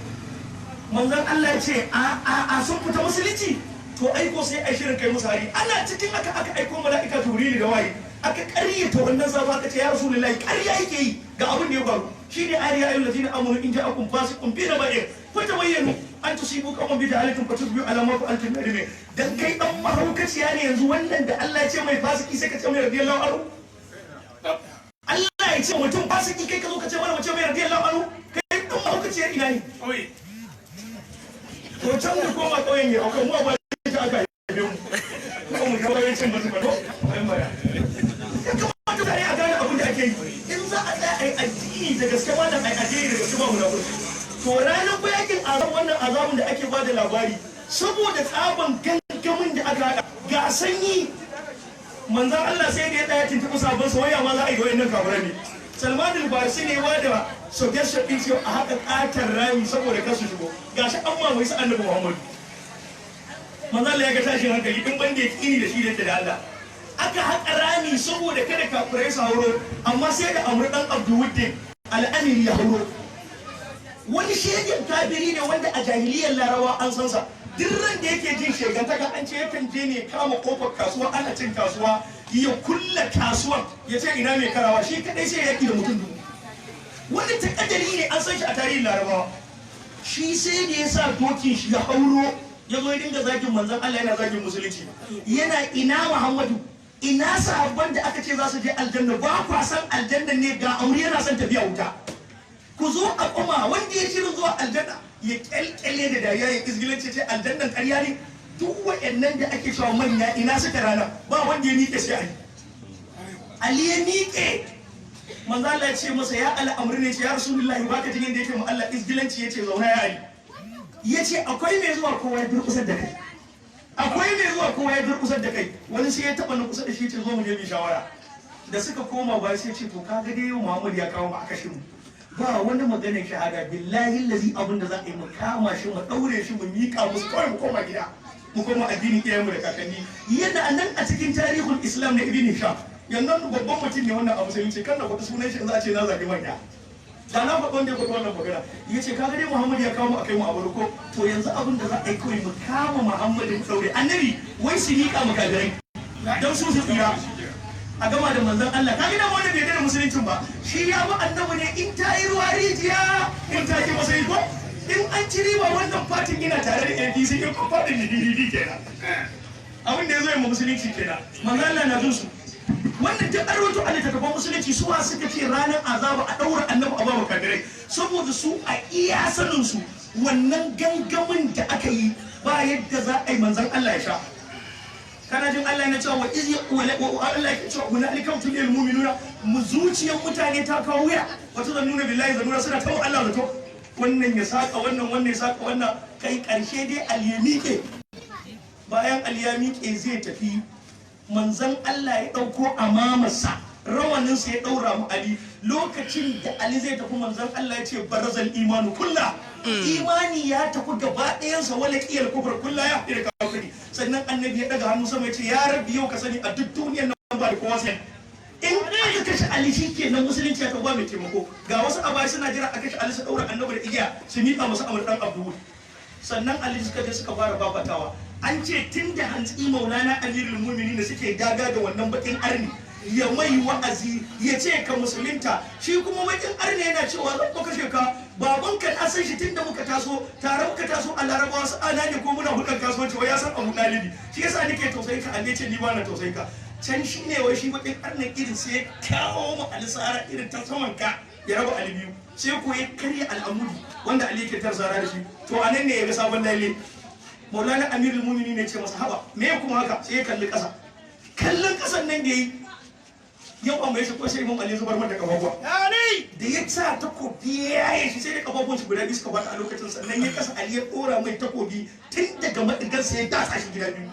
Manzon Allah ya ce a a a, sun fita musulunci? To aiko sai ai shirin kai musu hari. Ana cikin aka aiko mala'ika Jibrilu da waye, aka ƙaryata wannan sabo, aka ce ya Rasulullahi, ƙarya yake yi, ga abin da ya faru. Shine ayar ya ayyuhal ladina amanu in ja'akum fasiqun bi naba'in fatabayyanu an tusibu qauman bi jahalatin fatusbihu ala ma fa'altum nadimin. Dan kai dan mahaukaciya ne, yanzu wannan da Allah ya ce mai fasiki sai ka ce mai radiyallahu anhu. Allah ya ce mutum fasiki, kai ka zo ka ce mana mace mai radiyallahu anhu, kai dan mahaukaciyar ina ne? To can mu koma ƙauyen ya akwai mu a bayan aka haife mu ko mu ƙauyen cin basu ba to ai mara ya kamata mutane a gane abin da ake yi. In za a tsaya ai addini da gaske, wannan ai addini da gaske ba munafurci. To ranar bayakin azab, wannan azabun da ake bada labari, saboda tsaban gangamin da aka haɗa, ga sanyi, manzan Allah sai da ya tsaya tuntuɓi sabon sa, waya ma za a yi wayannan kafirai ne. Salman al-Farisi ne ba da suggestion din cewa a haƙa ƙatar rami saboda kar su shigo. Gashi an mamaye su Annabi Muhammadu. Manzan Allah ya ga tashin hankali, in ban da ya kini da shi da yake da Allah. Aka haƙa rami saboda kada kafirai su hauro, amma sai da Amr dan Abdul al-Amiri ya hauro. Wani shegen kafiri ne wanda a jahiliyar Larawa an san sa. Duk ran da yake jin shegantaka, an ce yakan je ne kama kofar kasuwa, ana cin kasuwa, ya kulla kasuwar, ya ce ina mai karawa, shi kadai sai yaki da mutum 1000. Wani takadari ne, an san shi a tarihin Larabawa. Shi sai da ya sa dokin shi ya hauro, ya zo ya dinga zagin manzon Allah, yana zagin musulunci, yana ina Muhammadu, Ina sahabban da aka ce za su je aljanna? Ba kwa san aljanna ne? Ga aure yana son tafiya wuta. Ku zo a koma wanda ya shirin zuwa aljanna ya kyalkyale da dariya, ya izgilanci, ce aljannan ƙarya ne. Duk waɗannan da ake cewa manya, ina suka rana? Ba wanda ya miƙe sai Ali. Ali ya miƙe. Manzo Allah ya ce masa, ya al'amri ne, ce ya Rasulullahi, baka jin yadda yake mu Allah izgilanci? Yace zauna ya Ali. Yace akwai mai zuwa, kowa ya durƙusar da kai. Akwai mai zuwa, kowa ya durƙusar da kai. Wani sai ya taɓa na kusa da shi, ce zo mu je mu shawara. Da suka koma ba, sai ce to kaga dai yau Muhammad ya kawo mu a kashe mu, ba wani maganar shahada. Billahi lazi, abin da za a yi, mu kama shi, mu ɗaure shi, mu miƙa musu kawai, mu koma gida, mu koma addinin iyayenmu da kakanni. Yana nan a cikin Tarihul Islam na Ibn Hisham. Yanzu babban mutum ne wannan a musulunci, kan na faɗi sunan shi, za a ce na zagi manya. Da na faɗi wanda ya faɗi wannan magana. Ya ce kaga dai Muhammad ya kawo mu a kai mu a barko, to yanzu abin da za a yi kawai, mu kama Muhammadin, ɗaure annabi, wai su miƙa mu kafirai don su su tsira, a gama da manzon Allah. Kaga da wanda bai da musuluncin ba, shi ya bi annabi ne in ta yi ruwa rijiya, in ta ki masa ko in an ci riba. Wannan fatin ina tare da APC, in kun fatin da PDP kenan. Abin da ya zo yi musulunci kenan. Manzon Allah na jin su. Wannan duk an rawaito a littattafan musulunci. Suwa suka ce ranar azaba a ɗaura annabi a bawa kafirai? Saboda su a iya sanin su, wannan gangamin da aka yi, ba yadda za a yi manzon Allah ya sha. Kana jin Allah na cewa wa iz wa Allah ya cewa hunalika tulil mu'minuna. Mu zuciyar mutane ta kawo wuya, wata zannuna billahi zannuna, suna ta Allah zato, wannan ya saka wannan, wannan ya saka wannan. Kai karshe dai Ali ya miƙe. Bayan Ali ya miƙe zai tafi, manzon Allah ya ɗauko amamarsa, rawaninsa, ya ɗaura mu Ali. Lokacin da Ali zai tafi, manzon Allah ya ce barazal imanu kulla, imani ya tafi gaba ɗayansa, wala qiyal kufr kulla, ya fi da kafiri. Sannan annabi ya daga hannu sama ya ce ya Rabbi, yau ka sani a duk duniyar nan ba da kowa sai in aka kashe Ali, shi kenan musulunci ya ba mai taimako. Ga wasu a baya suna jira a kashe Ali su ɗaura annabi da igiya su miƙa musu Amr dan Abdul. Sannan Ali suka je suka fara babatawa. An ce tun da hantsi Maulana Amirul Muminin da suke daga da wannan bakin arni, ya mai wa'azi, ya ce ka musulunta. Shi kuma bakin arni yana cewa zan ko kashe ka, babanka na san shi, tun da muka taso tare muka taso a Larabawa, su ana ne ko muna hudar kasuwanci, wai ya san Abu Dalibi, shi yasa nake tausayin ka. Ali ce ni ba na tausayin ka. Can shi ne wai shi bakin arnin irin sai ya kawo mu alisara irin ta saman ka, ya raba Ali biyu, sai ko ya karya al'amudi wanda Ali yake tarsara da shi. To anan ne ya ga sabon lalle. Maulana Amirul Mumini ne ce masa haba, me kuma haka? Sai ya kalli kasa. Kallon kasan nan da yi, yau an bai shi ko sai Imam Ali zubar mata kafafuwa da ya sa takobi ya yaye shi, sai da kafafun shi guda biyu suka bata a lokacin. Sannan ya kasa Ali ya dora mai takobi tun daga madigar sai ya datsa shi gida biyu.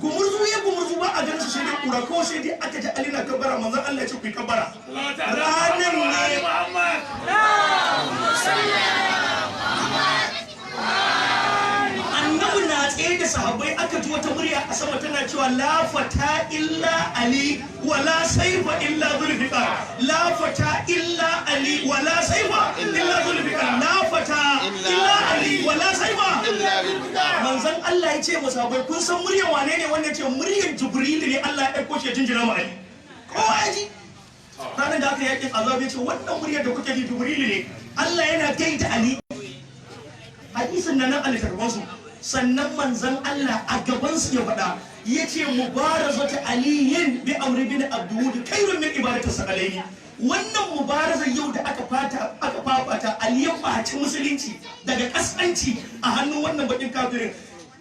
Gumurzu ya gumurzu, ba a ganin su sai dai kura ko sai dai aka ji Ali na kabbara. Manzon Allah ya ce ku yi kabbara ranan ne. Annabi na tsaye da sahabbai, aka ji wata murya a sama tana cewa la fata illa Ali wala saifa illa Zulfiqar, la fata illa Ali wala saifa illa Zulfiqar, la fata illa Ali wala saifa. Manzon Allah ya ce masahabai, kun san muryar wane ne wannan? Ce muryar Jibril ne, Allah ya aiko shi ya jinjina mu Ali. Kowa ya ji. Ranar da aka yakin azab, ya ce wannan muryar da kuke ji Jibril ne, Allah yana gaida Ali. Hadisin nan a littattafansu. Sannan manzon Allah a gabansu ya faɗa, ya ce mubarazatu Aliyin bi Amri bin Abdul khairun min ibadati sakalaini. Wannan mubarazar yau da aka fata aka fafata, Ali ya kwaci musulunci daga kaskanci a hannun wannan bakin kafirin,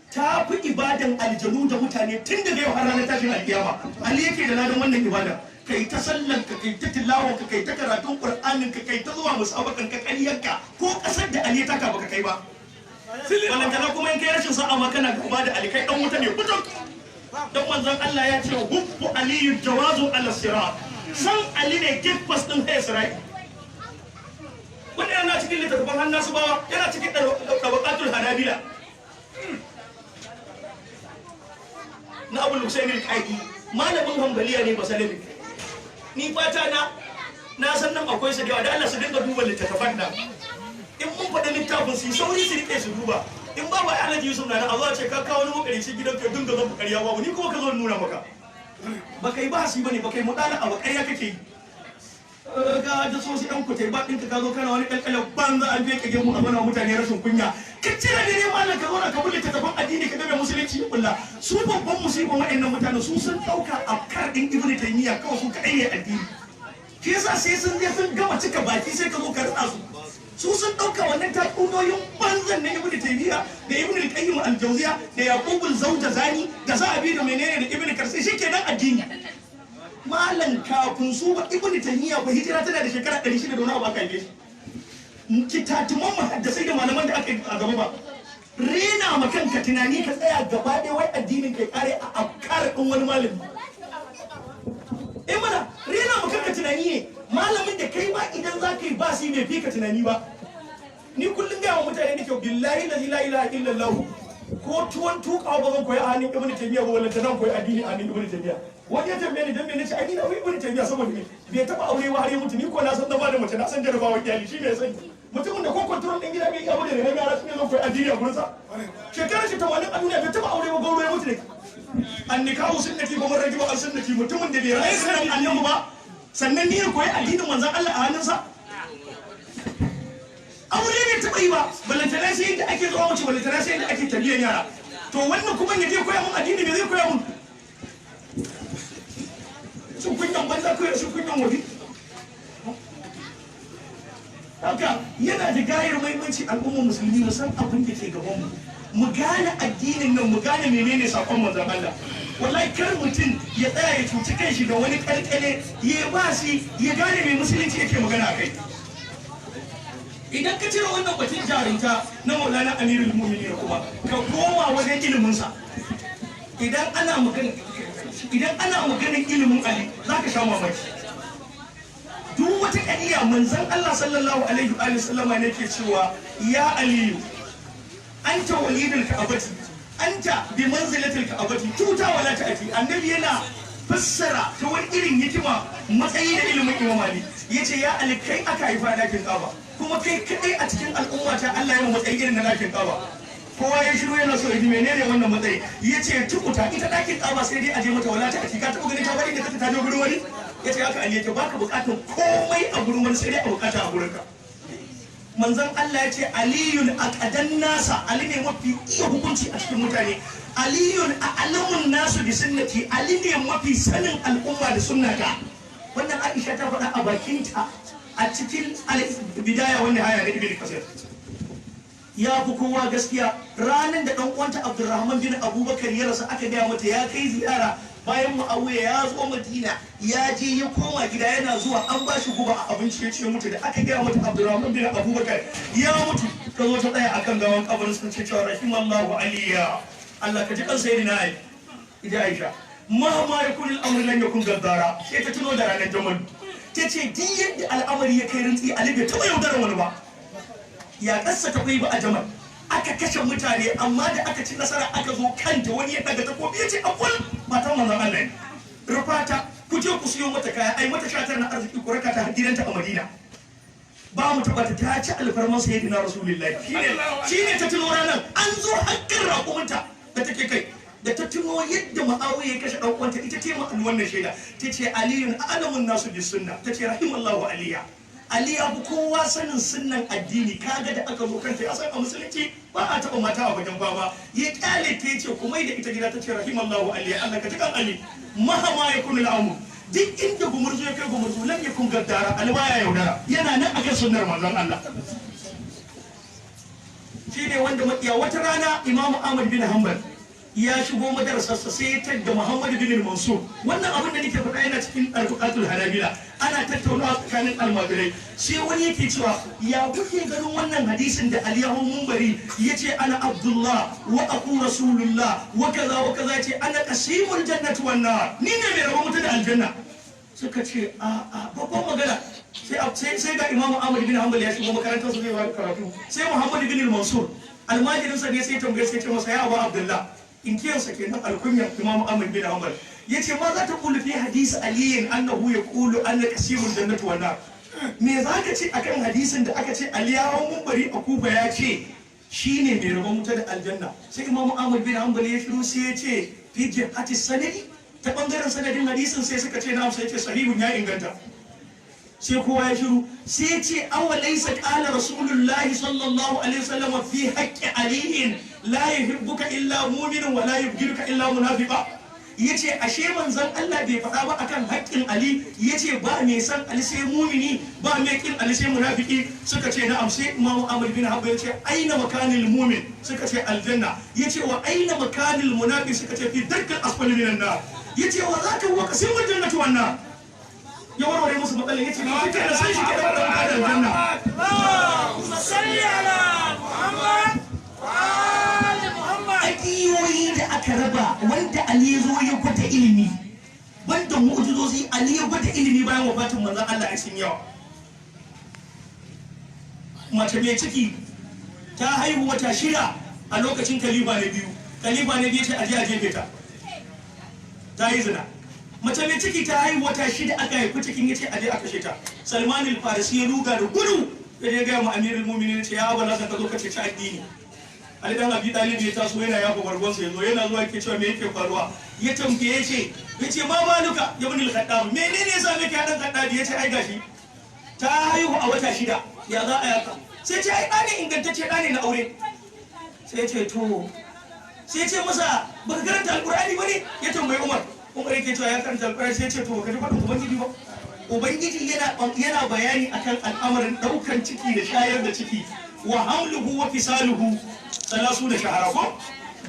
ta fi ibadan aljanu da mutane tun daga yau har ranar tashin alkiyama. Ali yake da ladan wannan ibada. Kai ta sallan ka, kai ta tilawan ka, kai ta karatun Qur'anin ka, kai ta zuwa musabakan ka, ƙaryanka, ko kasar da Ali ya taka baka kai ba. Balantana kuma in kai rashin sa'a ma kana gaba da Ali, kai dan wuta ne kutum. Dan manzon Allah ya ce hubbu Aliyu jawazu ala sirat, san Ali ne gate pass din kai sirat. Wannan yana cikin littattafan hannasu bawa, yana cikin Tabaqatul Hanabila na Abu Husain al-Qadi, malamin Hanbaliya ne basalabi. Ni fata na, na san nan akwai su da yawa, da Allah su dinga duba littattafan nan. In mun faɗi littafin, su sauri su rike su duba. In ba ba Alhaji Yusuf na nan, a zuwa ce ka kawo wani makarici gidan ka dinga zan ƙarya, babu ni kuma ka zo nuna maka ba kai ba shi bane, ba kai mudala a ƙarya kake yi. Ga da so su ɗan kutai ba ɗinka, ka zo kana wani ƙalƙalar banza, an feke gemu a mana mutane rashin kunya. Ka cire ne malam, ka zo na ka bi littattafan addini. addini ka ga mai musulunci ya kulla. Su babban musibin wa'annan mutane, su sun ɗauka afkar ɗin Ibnu Taymiya kawai su kaɗai ne addini. Shi yasa sai sun je sun gama cika baki sai ka zo ka rasa su. Su sun ɗauka wannan tatsuniyoyin banzan na Ibnu Taymiya da Ibnu Qayyim al-Jawziya da Yaqub al-Zawjazani da Zahabi da menene da Ibnu Karsi shikenan addini. Malam, kafin su ba Ibnu Taymiya ba, hijira tana da shekara 600 da wani abu aka haife shi. Kitatuman muhaddasai da malaman da aka yi a gaba ba. Rena ma kanka tunani ka tsaya gaba ɗaya wai addinin kai kare a afkar ɗin wani malami. Eh mana, rena ma kanka tunani ne. Malamin da kai ma idan za ka yi ba su bai fi ka tunani ba. Ni kullum gaya wa mutane nake, billahi la ilaha illallah, ko tuwon tukawa ba zan koyi a hannun Ibnu Taymiya ba, wallanta zan koyi addini a hannun Ibnu Taymiya. Wani ya tambaye ni dan me, nace ai ni na fi Ibnu Taymiya saboda me? Bai taba aure ba har ya mutu. Ni ko na san zama da mace, na san jarabawa iyali. Shi ne sani mutumin da ko control din gida bai iya da renon yara, shi ne zan koyi addini a gurinsa? Shekarar shi 80 a duniya, bai taba aure ba, gauro ya mutu ne. An nikahu sunnati fa man ragiba an sunnati. Mutumin da bai rayu sunan annabi ba, sannan ni na koyi addinin manzon Allah a hannunsa? Aure bai taɓa yi ba, balantana sai yadda ake zuwa mace, balantana sai yadda ake tarbiyyar yara. To wannan kuma ya je koya mun addini, me zai koya mun? Sun kunyan banza koyar, sun kunyan waje. Haka yana da gayar muhimmanci al'ummar musulmi mu san abin da ke gaban mu, mu gane addinin nan, mu gane menene sakon manzon Allah. Wallahi kar mutum ya tsaya ya cuci kanshi da wani kalkale ya ba shi ya gane me musulunci yake magana akai. Idan ka cire wannan batun jarinta na Maulana Amirul Mu'minin, kuma ka koma wajen iliminsa. Idan ana maganin ilimin Ali, za ka sha mamaki. Duk wata kadiya, manzon Allah sallallahu alaihi wa sallama ne ke cewa, ya Aliyu, anta walidul ka'abati, anta bi manzilatil ka'abati, tuta wala ta'ati. Annabi yana fassara ta wani irin hikima matsayi da ilimin Imam Ali. Yace, ya Ali, kai aka haifa dakin Ka'aba, kuma kai kadai a cikin al'umma ta Allah ya matsayi irin na dakin Ka'aba. Kowa ya shiru yana so ya ji menene wannan matsayi. Yace tukuta ita dakin Ka'aba sai dai a je mata, wala ta ka taɓa ganin ta bari da ta je gurin wani. Yace haka Ali yake, baka bukatar komai a gurin wani, sai dai a bukata a gurinka. Manzon Allah ya ce Aliyun aqadan nasa, Ali ne mafi iya hukunci a cikin mutane. Aliyun a'lamun nasu bi sunnati, Ali ne mafi sanin al'umma da sunnata. Wannan Aisha ta faɗa a bakinta a cikin Bidaya wannan haya na Ibn Kasir. Ya fi kowa gaskiya. Ranar da ɗan uwanta Abdurrahman bin Abubakar ya rasu, aka gaya mata ya kai ziyara bayan Muawiya ya zo Madina, ya je ya koma gida, yana zuwa an ba shi guba a abinci ya ce mutu. Da aka gaya mata Abdurrahman bin Abubakar ya mutu, ta zo ta tsaya akan gawan kabarin, sun ce cewa rahimallahu aliya, Allah ka ji kan sayyidina Ali. Ita Aisha, mahma yakun al-amru lan yakun gaddara. Sai ta tuno da ranar Jamal, ta ce duk yadda al'amari ya kai rintsi, Ali bai taɓa yaudarar wani ba. Ya kasa ta ba a Jamal aka kashe mutane, amma da aka ci nasara aka zo kanta, wani ya daga takobi ya ce akwai matan manzon Allah ne, rufata, ku je ku siyo mata kaya, ai mata shatar na arziki, ku raka ta har gidanta a Madina. Ba mu taɓa ta ci alfarman sayyidina Rasulullahi. Shine ta tuno ranar an zo hakkin raƙuminta da take kai, da ta tuno yadda Muawiya ya kashe dan uwanta, ita ce ma wannan shaida. Ta ce Aliyun a'lamun nasu bis sunna. Ta ce rahimallahu aliya, Ali ya fi kowa sanin sunnan addini. Kaga da aka zo kanta, ya san a musulunci ba a taɓa mata a bakin fama, ya kyale ta, yace kuma da ita gida. Ta ce rahimallahu Ali, Allah ka ji kan Ali. Mahama ya kunu al'amur, duk inda gumurzu ya kai gumurzu, lam yakun gaddara, Ali baya yaudara, yana nan akan sunnar manzon Allah. Shine wanda makiya. Wata rana Imamu Ahmad bin Hanbal ya shigo madarasarsa, sai ya tadda Muhammad bin Mansur. Wannan abin da nake faɗa yana cikin Alfuqatul Hanabila. Ana tattaunawa tsakanin almajirai, sai wani yake cewa, ya kuke ganin wannan hadisin da Ali yahu munbari yace ana Abdullah wa aku Rasulullah wa kaza wa kaza, yace ana qasimul jannati wan nar, ni ne mai rabon mutu da aljanna? Suka ce a a, babban magana. Sai ga Imamu Ahmad bin Hanbal ya shigo makarantar su zai ba karatu. Sai Muhammad bin Mansur almajirinsa ne, sai tambaye, sai ce masa, ya Abu Abdullah, inkiyarsa kenan, alkunyan Imam Ahmad bin Hanbal, yace ma za ta kulu fi hadisi aliyin annahu yaqulu anna qasimul jannati wan nar? Me za ka ce akan hadisin da aka ce Ali ya hau munbari a Kufa ya ce shine mai rabon wuta da aljanna? Sai Imam Ahmad bin Hanbal ya shiru, sai ya ce fi jihati sanadi, ta bangaren sanadin hadisin. Sai suka ce na, sai ya ce sahihun, ya inganta. Sai kowa ya shiru. Sai ya ce, awa laisa qala Rasulullahi sallallahu alaihi wasallam fi haqqi aliyin la yuhibbuka illa mu'minun wa la yubghiduka illa munafiqa? Yace, ashe manzon Allah bai faɗa ba akan haƙƙin Ali, yace ba mai san Ali sai mumini, ba mai kin Ali sai munafiki? Suka ce na'am. Sai Imam Ahmad bin Hanbal yace, aina makanil mu'min? Suka ce aljanna. Yace, wa aina makanil munafiq? Suka ce fi darkil asfali minan nar. Yace, wa zaka huwa qasimul jannati wan nar. Ya warware musu matsalar, yace ba kike da san shi ke da aljanna. اللهم صل على محمد وآل محمد. Aƙiyoyi da aka raba wanda Ali ya zo ya gwada ilimi, wanda mu'jizozi Ali ya gwada ilimi bayan wafatin manzon Allah ya sun yawa. Mace mai ciki ta haihu wata 6 a lokacin khalifa na biyu. Khalifa na biyu ce aje a jefe ta, ta yi zina. Mace mai ciki ta haihu wata 6 aka haifi cikin, yace aje a kashe ta. Salman al-Farisi ya ruga da gudu ya je ga mu Amirul Mu'minin, ce ya Abul Hasan, ka zo ka ceci addini. Ali dan Abi Talib ya taso yana yafa bargon sa, yazo yana zuwa yake cewa, me yake faruwa? Ya tambaye ce, yace, ma baluka ya ibn al-Khattab, menene yasa maka ya dan Khattab? Yace, ai gashi ta haihu a wata 6, ya za a yaka? Sai ce, ai ɗa ne ingantacce, ɗa ne na aure. Sai ce to, sai ce masa, baka karanta Alqur'ani bane? Ya tambayi Umar. Umar yake cewa ya karanta Alqur'ani. Sai ce, to baka ji faɗin Ubangiji ba? Ubangiji yana bayani akan al'amarin ɗaukan ciki da shayar da ciki, wa hamluhu wa fisaluhu 30 shahara, ko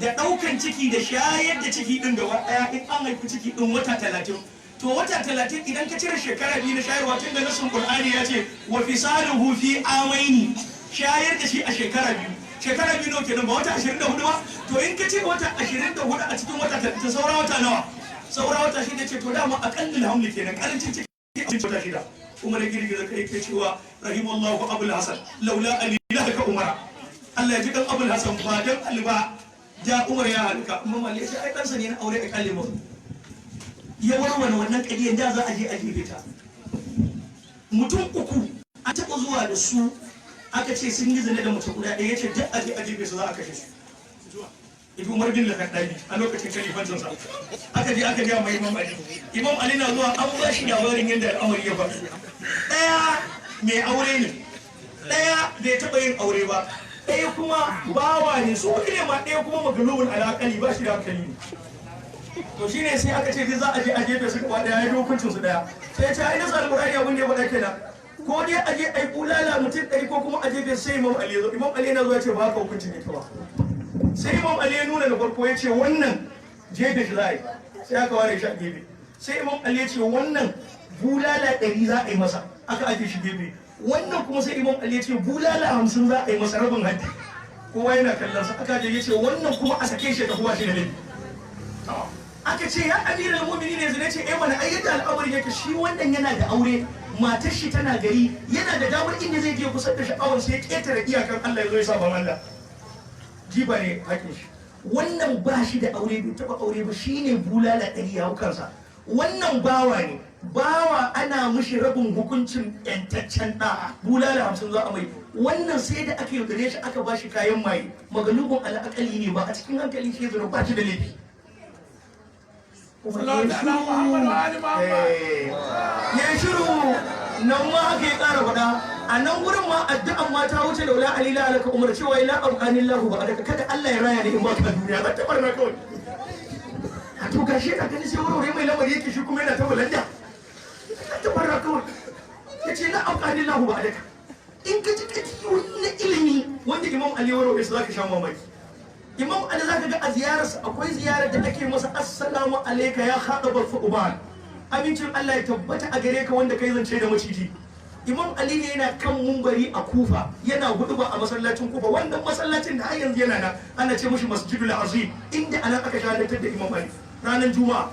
da ɗaukan ciki da shayar da ciki ɗin gaba ɗaya, in an haifi ciki ɗin wata 30. To wata 30, idan ka cire shekara 2 na shayarwa, tun da nasin Qur'ani ya ce wa fisaluhu fi amaini, shayar da shi a shekara 2. Shekara 2 nawa kenan? Ba wata 24 ba? To in ka ce wata 24 a cikin wata 30, saura wata nawa? Saura wata 6. Ce to dama aqallul hamli kenan, karancin ciki a cikin wata 6. Umar ya girgiza kai yake cewa, rahimallahu Abul Hasan, laula Ali la Umar. Allah ya ji kan Abul Hasan, ba dan Ali ba ja Umar ya halaka. Amma Ali ya ce ai ɗansa ne na aure, a kalle mu. Ya warware wannan kadiyan da za a je a jefe ta. Mutum uku an taɓa zuwa da su, aka ce sun yi zina da mace guda ɗaya. Ya ce duk a je a jefe su, za a kashe su. Ibi Umar bin Khattabi a lokacin khalifancinsa, aka je aka ga mai Imam Ali. Imam Ali na zuwa an ba shi labarin yadda al'amari ya faru. Ɗaya mai aure ne, ɗaya bai taɓa yin aure ba, ɗaya kuma bawa ne, su ne ma, ɗaya kuma magalubin alaƙali, ba shi da hankali ne. To shine sai aka ce za a je a jefe su gaba ɗaya, ya hukuncin su ɗaya. Sai ya ce, ai nasa Alƙur'ani abin da ya faɗa kenan, ko dai a je a yi bulala mutum 100 ko kuma a jefe. Sai Imam Ali ya zo. Imam Ali yana zuwa ya ce, ba haka hukuncin yake ba. Sai Imam Ali ya nuna da farko, ya ce wannan jefe shi za a yi. Sai aka ware shi a gefe. Sai Imam Ali ya ce wannan bulala 100 za a yi masa, aka aje shi gefe. Wannan kuma sai Imam Ali ya ce bulala 50 za a yi masa, rabin haddi. Kowa yana kallon sa. Aka je, ya ce wannan kuma a sake shi da kuwa shi da laifi. Aka ce, ya Amiral Mu'minin ne zai ce, eh mana ai yadda al'amarin yake, shi wannan yana da aure, matar shi tana gari, yana da damar inda zai je kusa da sha'awar, sai ya ketare iyakan Allah ya zo ya saba Allah, jiba ne hakin shi. Wannan ba shi da aure, bai taba aure ba, shine bulala 100 ya hau kansa. Wannan bawa ne, bawa ana mishi rabin hukuncin yantaccen ɗa, bulala 50 za a mai. Wannan sai da aka yaudare shi aka ba shi kayan maye, magalubin al'akali ne, ba a cikin hankali shi ya ba shi da laifi. Ya shiru. Nan ma haka ya ƙara faɗa. A nan wurin ma addu'an ma ta wuce da wala alila alaka Umar, cewa ila abqanin lahu ba adaka, kada Allah ya raya ni in baka duniya, za ta barna kawai. A to gashi ka gani, sai warware mai lamari yake, shi kuma yana ta balanda ta barna kawai. Yace la abqanin lahu ba adaka. In ka ji kadiyoyi na ilimi wanda Imam Ali warware su, zaka sha mamaki. Imam Ali zaka ga a ziyararsa akwai ziyarar da ake masa, assalamu alayka ya khadabar fu'ban, amincin Allah ya tabbata a gare ka wanda kai zance da maciji. Imam Ali ne yana kan mumbari a Kufa, yana huduba a masallacin Kufa, wannan masallacin da har yanzu yana nan ana ce mishi Masjidul Azim, inda anan aka shahadantar da Imam Ali ranar Juma'a.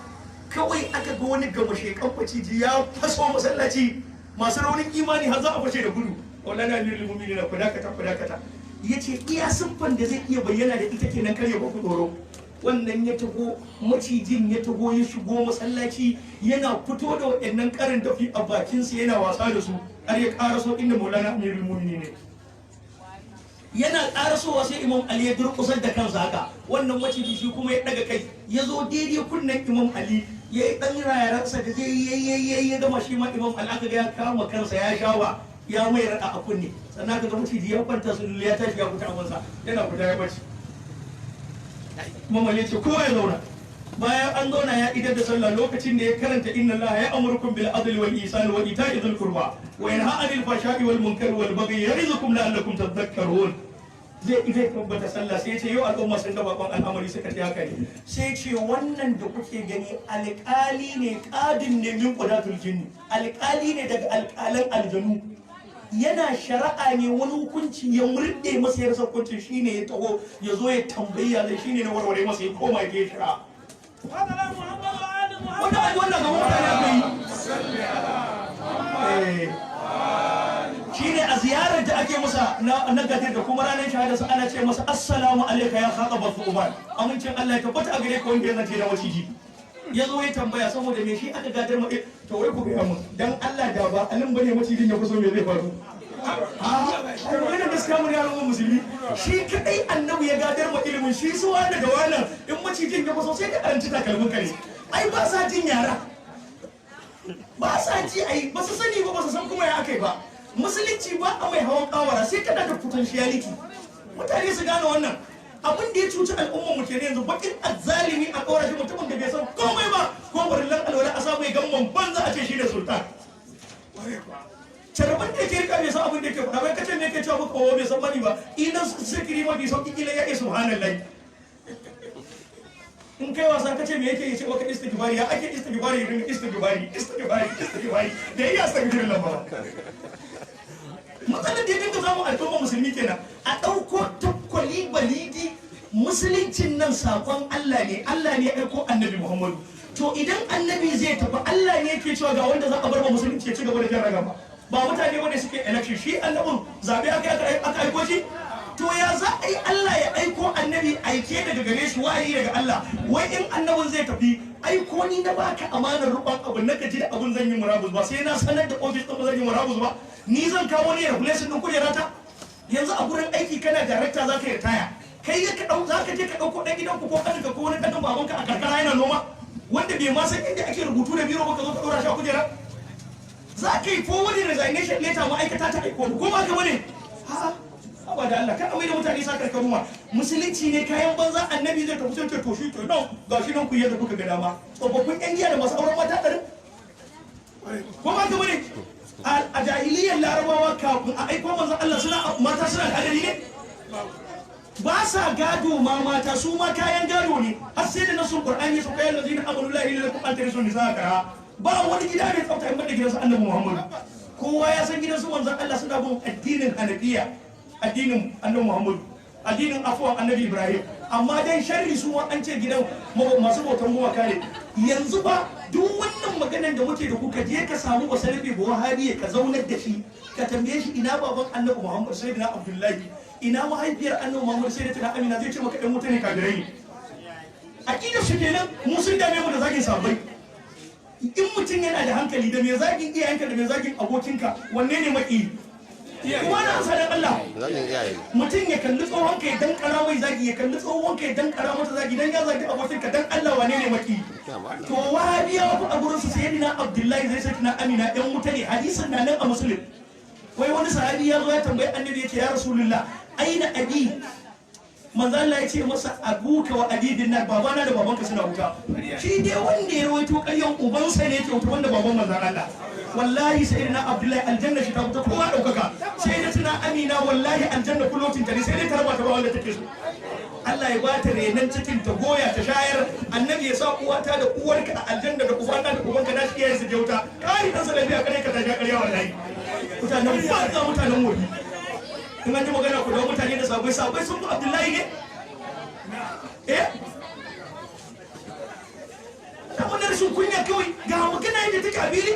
Kawai aka ga wani gama shekan maciji ya faso masallaci, masu raunin imani har za a fashe da gudu. Maulana Amirul Mu'minin, ku dakata, ku dakata. Yace iya siffan da zai iya bayyana da ita kenan, kar ya baku tsoro. Wannan ya taho, macijin ya taho ya shigo masallaci, yana fito da waɗannan karin dafi a bakinsa yana wasa da su har ya ƙaraso inda Maulana Amirul Mu'minin ne. Yana ƙarasowa sai Imam Ali ya durƙusar da kansa haka. Wannan maciji shi kuma ya ɗaga kai ya zo daidai kunnen Imam Ali. Ya yi ɗan rayaransa da zai yi, ya gama. Shi ma Imam Ali aka ga ya kama kansa, ya shawa, ya mai raɗa a kunne. Sannan aka ga maciji ya kwanta su, ya tashi ya fita abinsa, yana fita ya bace. Imam Ali ya ce kowa ya zauna. Bayan an zauna, ya idar da sallah. Lokacin da ya karanta "Inna Allaha ya'murukum bil adli wal ihsani wa ita'i dhil qurba wa yanha 'anil fahsha'i wal munkari wal baghi ya'izukum la'allakum tadhakkarun", zai zai tabbata sallah, sai ya ce yau al'umma sun ga bakon al'amari. Suka ce haka ne. Sai ce wannan da kuke gani alƙali ne, qadin ne min qudatul jinni, alƙali ne daga alƙalan aljanu. Yana shari'a ne, wani hukunci ya murɗe masa, ya rasa hukuncin. Shine ya taho ya zo ya tambayi ya zai, shine na warware masa, ya koma ya je shari'a. Wannan ai wannan ga mutane aka yi shine a ziyarar da ake masa na gadir da kuma ranar shahadarsa, ana ce masa "Assalamu alayka ya khataba thuban", amincin Allah ya tabbata a gare ka wanda ya zance da maciji. Ya zo ya tambaya saboda me shi aka gadar ma. To wai ku gaya mun dan Allah, da ba alin bane macijin ya kuso, me zai faru? A wannan gaskiya mun yaran musulmi, shi kadai annabi ya gadar ma ilimin shi. Su wani da wannan, in macijin ya kuso, sai ka karanci takalmin kare. Ai ba sa jin yara, ba sa ji, ai ba su sani ba, ba su san kuma ya akai ba. Musulunci ba a mai hawan kawara, sai kana da potentiality. Mutane su gane wannan. Abin da ya cuci al'ummar mu kenan yanzu, bakin azzalimi a ɗora shi, mutumin da bai san komai ba, ko barillan alwala a samu ya gamman banza, a ce shi ne sultan. Carban da yake rika, bai san abin da yake faɗa bai. Kace me yake cewa muka kowa bai san bani ba. Idan zikiri mafi sauki kila ya iya "Subhanallahi". In kai wasa kace me yake yi, ce maka istighfari. Ya ake istighfari? Ringa istighfari, istighfari, istighfari, da iya astaghfirullah ba. Matsalar da ya dinga samun al'umma musulmi kenan, a ɗauko takwali balidi. Musuluncin nan sakon Allah ne, Allah ne ya aiko Annabi Muhammadu. To idan Annabi zai tafi, Allah ne yake cewa ga wanda za a bar ma musulunci ya ci gaba da jan ragama. Ba mutane wanda suke election. Shi annabin zabe aka aiko shi. To ya za a yi Allah ya aiko annabi, aike daga gare shi, wahayi daga Allah, wai in annabin zai tafi, aiko ni na baka amanar rubon abu, na gaji da abun, zan yi murabus, ba sai na sanar da ofis din ba zan yi murabus ba? Ni zan kawo ne replacement din kujerata? Yanzu a gurin aiki kana director, za ka yi ritaya, kai ka dau, za ka je ka dauko dan gidanku ko kaninka ko wani kanin babanka a karkara yana noma, wanda bai ma san inda ake rubutu da biro ba, ka zo ka dora shi a kujera? Za ka yi forward resignation letter, ma'aikata ta aiko, ko ba ka bane? Ha ba da Allah, kan amai da mutane sa karkaru ma. Musulunci ne kayan banza. Annabi zai tafi, sai to shi to nan gashi nan, ku yadda kuka ga dama. Tsofaffin yan giya da masu auren mata 100, ko ba ka bane? A jahiliyyar Larabawa kafin a aiko manzon Allah, suna mata suna da adadi ne? Ba sa gado ma. Mata su ma kayan gado ne, har sai da nasun Qur'ani ya sauka: "Ya allazina amanu la ilaha illa an tarisu nisa kara". Ba wani gida mai tsafta in banda gidansu Annabi Muhammad. Kowa ya san gidansu manzon Allah suna bin addinin Hanafiya, addinin Annabi Muhammad, addinin afuwan Annabi Ibrahim. Amma dan sharri su ma an ce gidan masu bautan gumaka ne. Yanzu ba duk wannan maganan da muke da ku, ka je ka samu basalafi, ba wahabi, ka zaunar da shi, ka tambaye shi ina baban Annabi Muhammad Sayyidina Abdullahi, ina mahaifiyar Annabi Muhammad Sayyidatina Amina, zai ce maka ɗan wuta ne, kafirai ne. Aqidar su kenan. Mu sun dame mu da zagin sahabbai. In mutum yana da hankali, da mai zagin iyayenka da mai zagin abokinka, wanne ne maki? Kuma na amsa dan Allah. Zagin iyaye. Mutum ya kalli tsohon ka ya dan kara mai zagi, ya kalli tsohon ka ya dan kara mata zagi, dan ya zagi abokinka, dan Allah wane ne maki? To Wahabiyawa fa a gurin su Sayyidina Abdullahi zai Sayyidina Amina yan wuta ne. Hadisin na nan a Muslim. Wai wani sahabi ya zo ya tambayi Annabi, ya ce "Ya Rasulullah, aina abi?" Manzo Allah ya ce masa "Abuka wa abi bin nar", babana da babanka suna wuta. Shi dai wanda ya rawaito ƙaryan, ubansa ne yake wuta wanda baban manzo Allah. Wallahi Sayyidina Abdullahi aljanna shi ta fita kowa daukaka. Sayyidatuna Amina wallahi aljanna kulotin ta ne, sai dai ta raba ta ba wanda take so. Allah ya ba ta renan cikin ta, goya ta, shayar. Annabi ya sa uwata da uwarka a aljanna, da ubana da ubanka, na shi iyayen su je wuta. Kai dan salafiya, kare ka ta sha ƙarya. Wallahi mutanen banza, mutanen wofi. In an ji magana ku da mutane da sabai sabai sun fi Abdullahi ne. Eh, ta wannan rashin kunya kawai, ga magana yadda take a fili.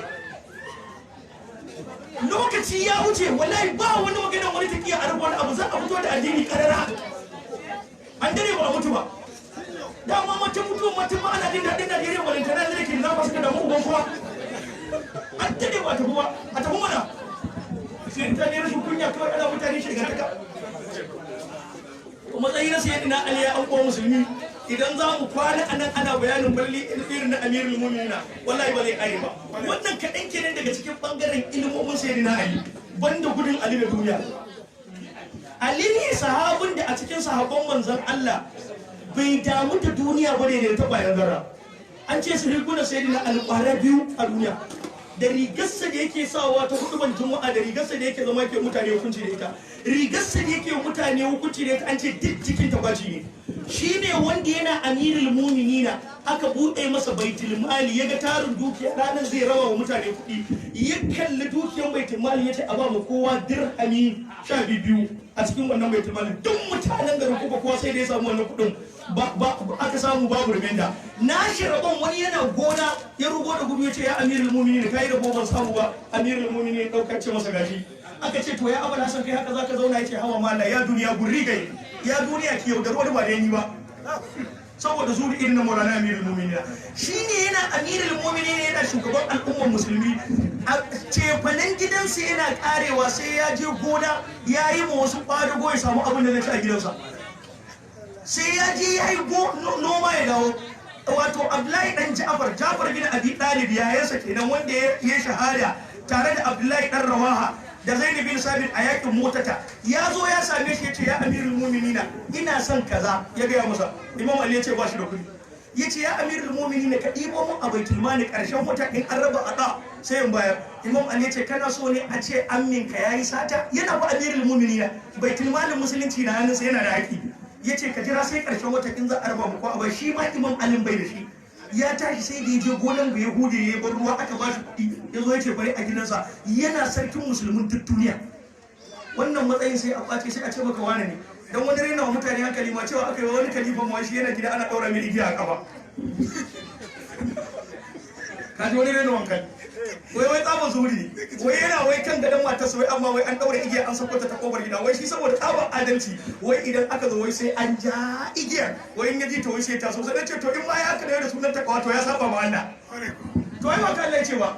Lokaci ya wuce wallahi, ba wani magana wani taqiya a rubuta wani abu. Za a fito da addini karara. An dare ba a mutu ba. Dama mutum mutu mutum ma ana jin daɗin Najeriya, balantana da ke na ba suka damu uban kowa. An dare ba a tafi ba, a tafi mana. Sai mutane rashin kunya kawai, ana mutane shigantaka. To matsayi na Sayyidina Ali, ya an musulmi. Idan za mu kwana anan ana bayanin falli irin na Amirul Mu'minina, wallahi ba zai kare ba. Wannan kaɗan kenan daga cikin bangaren ilimomin Sayyidina Ali, banda gudun Ali da duniya. Ali ne sahabin da a cikin sahabban manzon Allah bai damu da duniya ba ne da ta bayan zarra. An ce su riguna Sayyidina Ali ƙwara biyu a duniya, da rigarsa da yake sawa ta huduban Juma'a, da rigarsa da yake zama ke mutane hukunci da ita. Rigarsa da yake mutane hukunci da ita, an ce duk jikin ta kwaci ne. Shi ne wanda yana Amirul Muminina aka buɗe masa baitul mali, ya ga tarin dukiya, ranar zai raba wa mutane kuɗi, ya kalli dukiyar baitul mali ya ce a ba mu kowa dirhami 12 a cikin wannan baitul mali. Duk mutanen garin Kufa kowa sai da ya samu wannan kuɗin, ba aka samu babu rubenda. Na shi rabon wani yana gona ya rugo da gudu ya ce ya Amirul Muminina, kai rabo ban samu ba. Amirul Muminina ɗaukar ce masa gashi. Aka ce to ya Abul Hasan, kai haka zaka zauna? Ya ce hawa mala ya duniya gurri gai, ya duniya ki yaudar wani ba da ni ba, saboda zuri irin na Maulana Amirul Mu'minin. Shine yana Amirul Mu'minin, yana shugaban al'ummar musulmi, a cefanen gidansa yana karewa sai ya je gona ya yi ma wasu kwadago ya samu abin da zai ci a gidansa, sai ya je ya yi noma ya dawo. Wato Abdullahi dan Ja'far, Ja'far bin Abi Talib yayansa kenan, wanda ya shahada tare da Abdullahi dan Rawaha da Zaid bin Sabit a yakin Motata, ya zo ya same shi ya ce ya Amirul Mu'minina, ina son kaza. Ya gaya masa. Imam Ali ya ce ba shi da kuɗi. Ya ce ya Amirul Mu'minina, ka ɗibo mun a baitul mali, ƙarshen wata in an raba a sai in bayar. Imam Ali ya ce kana so ne a ce amminka yayi sata? Yana ba Amirul Mu'minina, baitul malin musulunci na hannunsa, yana da haƙi. Ya ce ka jira sai ƙarshen wata in za a raba mu ko a bai. Shi ma Imam Ali bai da shi. Ya tashi sai da ya je gonan ga Yahudi ya bar ruwa, aka ba shi kuɗi, ya zo ya ce bari a gidansa. Yana sarkin musulmin duk duniya, wannan matsayin sai a kwace, sai a ce maka wane ne. Don wani raina wa mutane hankali ma cewa aka yi wani kalifan ma shi yana gida ana ɗaura mai igiya a kafa. Ka ji wani raina hankali, wai wai tsaban zuhuri ne, wai yana wai kan gadon matarsa, wai amma wai an ɗaura igiya an sako ta ta kofar gida, wai shi saboda tsaban adalci, wai idan aka zo wai sai an ja igiyar, wai in ya ji to wai sai ta so. Sai ce to in ma ya aka da sunan takawa to ya saba ma Allah. To ai ba ka Allah ya ce ba,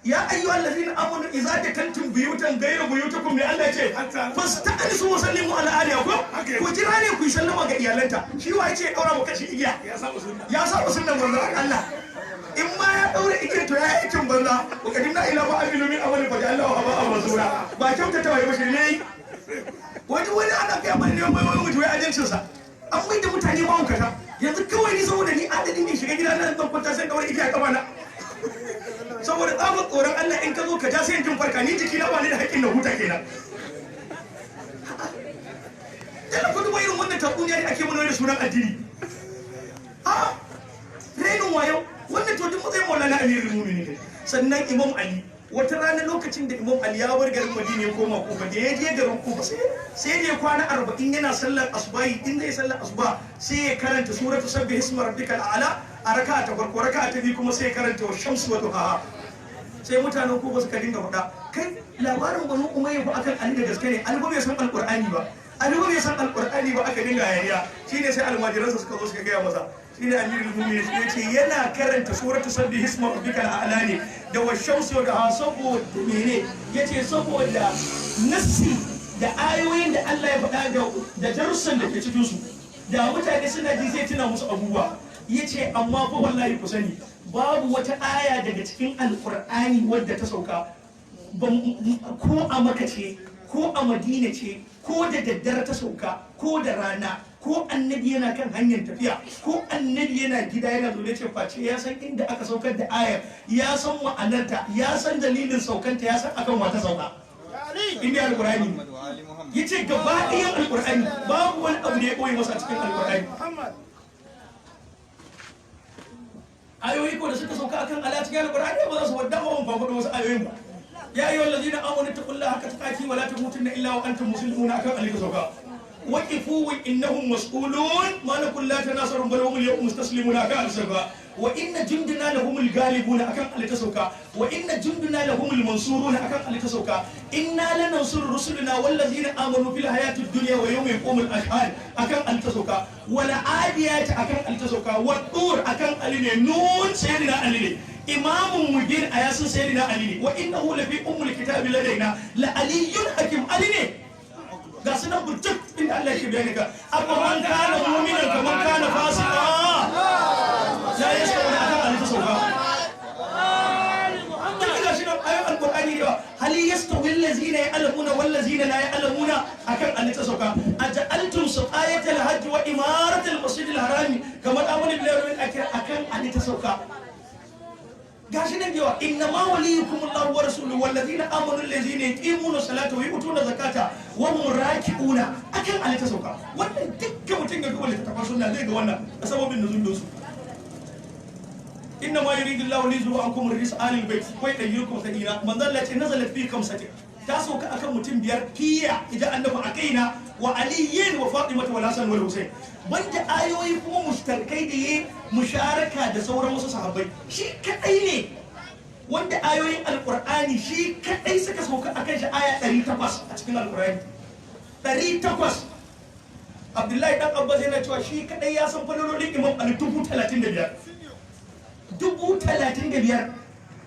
ya ayyuhal ladzina amanu idza dakantum buyutan ghayra buyutikum, ne Allah ya ce fasta'nisu wa sallimu ala ahliha. Ko ku jira ne ku yi sallama ga iyalanta. Shi wa ya ce ya daura mu kashi igiya? Ya saba sunna. Ya saba sunnan manzon Allah. In ma ya daure igiyar to ya yi aikin banza. Wa qadimna ila ma amilu min amalin fa ja'alnahu haba'an mansura. Ba kyautata wa ba, shirme. Wani wani ana kai mana ne wai wai mutu wai ajancin sa. An mai da mutane mahaukata. Yanzu kawai ni saboda ni adadin ne shiga gida na zan kwanta sai daure igiya kafa na. Saboda tsabar tsoron Allah in ka zo ka ja sai in jin farka, ni jiki na ba ni da haƙƙin na huta kenan. Dala ku duba irin wannan tatsuniya da ake mana da sunan addini. A renin wayo wannan, to duk matsayin Maulana Amirul Mu'minin. Sannan Imam Ali wata rana lokacin da Imam Ali ya bar garin Madina ya koma Kufa, da ya je garin Kufa sai ya kwana 40 yana sallar asubahi. In zai sallar asuba sai ya karanta suratu sabbih isma rabbikal a'la a raka'a ta farko, raka'a ta biyu kuma sai ya karanta wa shamsu wa duhaha. Sai mutanen Kufa suka dinga faɗa, kai labarin Banu Umayya fa akan Ali da gaske ne, Ali ba bai san Alqur'ani ba, Ali ba bai san Alqur'ani ba. Aka dinga hayaniya. Shine sai almajiransa suka zo suka gaya masa. Shine Amirul Mu'minin ya ce yana karanta suratu sabbih isma rabbikal a'la ne da wa shamsu wa duhaha saboda mene? Yace saboda nassi da ayoyin da Allah ya faɗa da darussan da ke cikin su, da mutane suna ji zai tuna musu abubuwa. Yace amma fa wallahi ku sani babu wata aya daga cikin Alqur'ani wadda ta sauka ko a Makka ce ko a Madina ce, ko da daddare ta sauka ko da rana, ko annabi yana kan hanyar tafiya ko annabi yana gida yana zaune, ce face ya san inda aka saukar da ayar, ya san ma'anarta, ya san dalilin saukanta, ya san akan wata sauka. Inda Alqur'ani yace gaba ɗayan Alqur'ani babu wani abu da ya koyi masa cikin Alqur'ani. Ayoyi ko da suka sauka akan ala cikin Alqur'ani ba za su wadda ba mun faɗo wasu ayoyin ba. Ya ayyuhal ladina amanu taqullaha haqqa tuqatih wa la tamutunna illa wa antum muslimun akan alika sauka. Waqifu wa innahum mas'ulun ma lakum la tanasarun bal hum al-yawma mustaslimun akan alika. Wa inna jundana lahumul ghalibun akan alika sauka. Wa inna jundana lahumul mansurun akan alika sauka. Inna lanansuru rusulana wal ladzina amanu fil hayatid dunya wa yawma yaqumul ashhad akan alika sauka. Wal adiyat akan alika sauka. Wa tur akan ali ne, nun sayyidina Ali ne, imamun mubin a yasin sayyidina Ali ne. Wa innahu lafi ummul kitabi ladaina la aliyyun hakim Ali ne. Ga su nan burtuk inda Allah yake bayani ka afa man kana mu'minan kaman kana fasika la yastawuna akan Ali ta sauka. Duk ga shi nan ayoyin alqur'ani da yawa. Hal yastawi allazina ya'lamuna wal ladzina la ya'lamuna akan Ali ta sauka. Aja'altum siqayatal hajj wa imaratal masjidil harami kamar amana billahi wal yawmil akhir akan Ali ta sauka. Gashi nan yawa, inna ma waliyukum Allah wa rasuluhu wal ladina amanu allazina yuqimuna salata wa yu'tuna zakata wa hum raki'una akan Ali ta sauka. Wannan dukkan mutum ya duba littattafan sunna zai ga wannan sababin nuzul din su. Inna ma yuridu Allahu li yuzhiba ankum ar-rijsa ahlal bayt wa yutahhirakum tatheera. Manzo Allah ce nazalat fi khamsatin, ta sauka akan mutum biyar fiya idan annabi a kaina wa aliyin wa fatimata wal hasan wal husain. Banda ayoyi kuma mushtarkai da yayi musharaka da sauran wasu sahabbai, shi kadai ne wanda ayoyin alqur'ani shi kadai suka sauka akan shi aya 800 a cikin alqur'ani 800. Abdullahi dan Abbas yana cewa shi kadai ya san falalolin Imam Ali 35,000, 35,000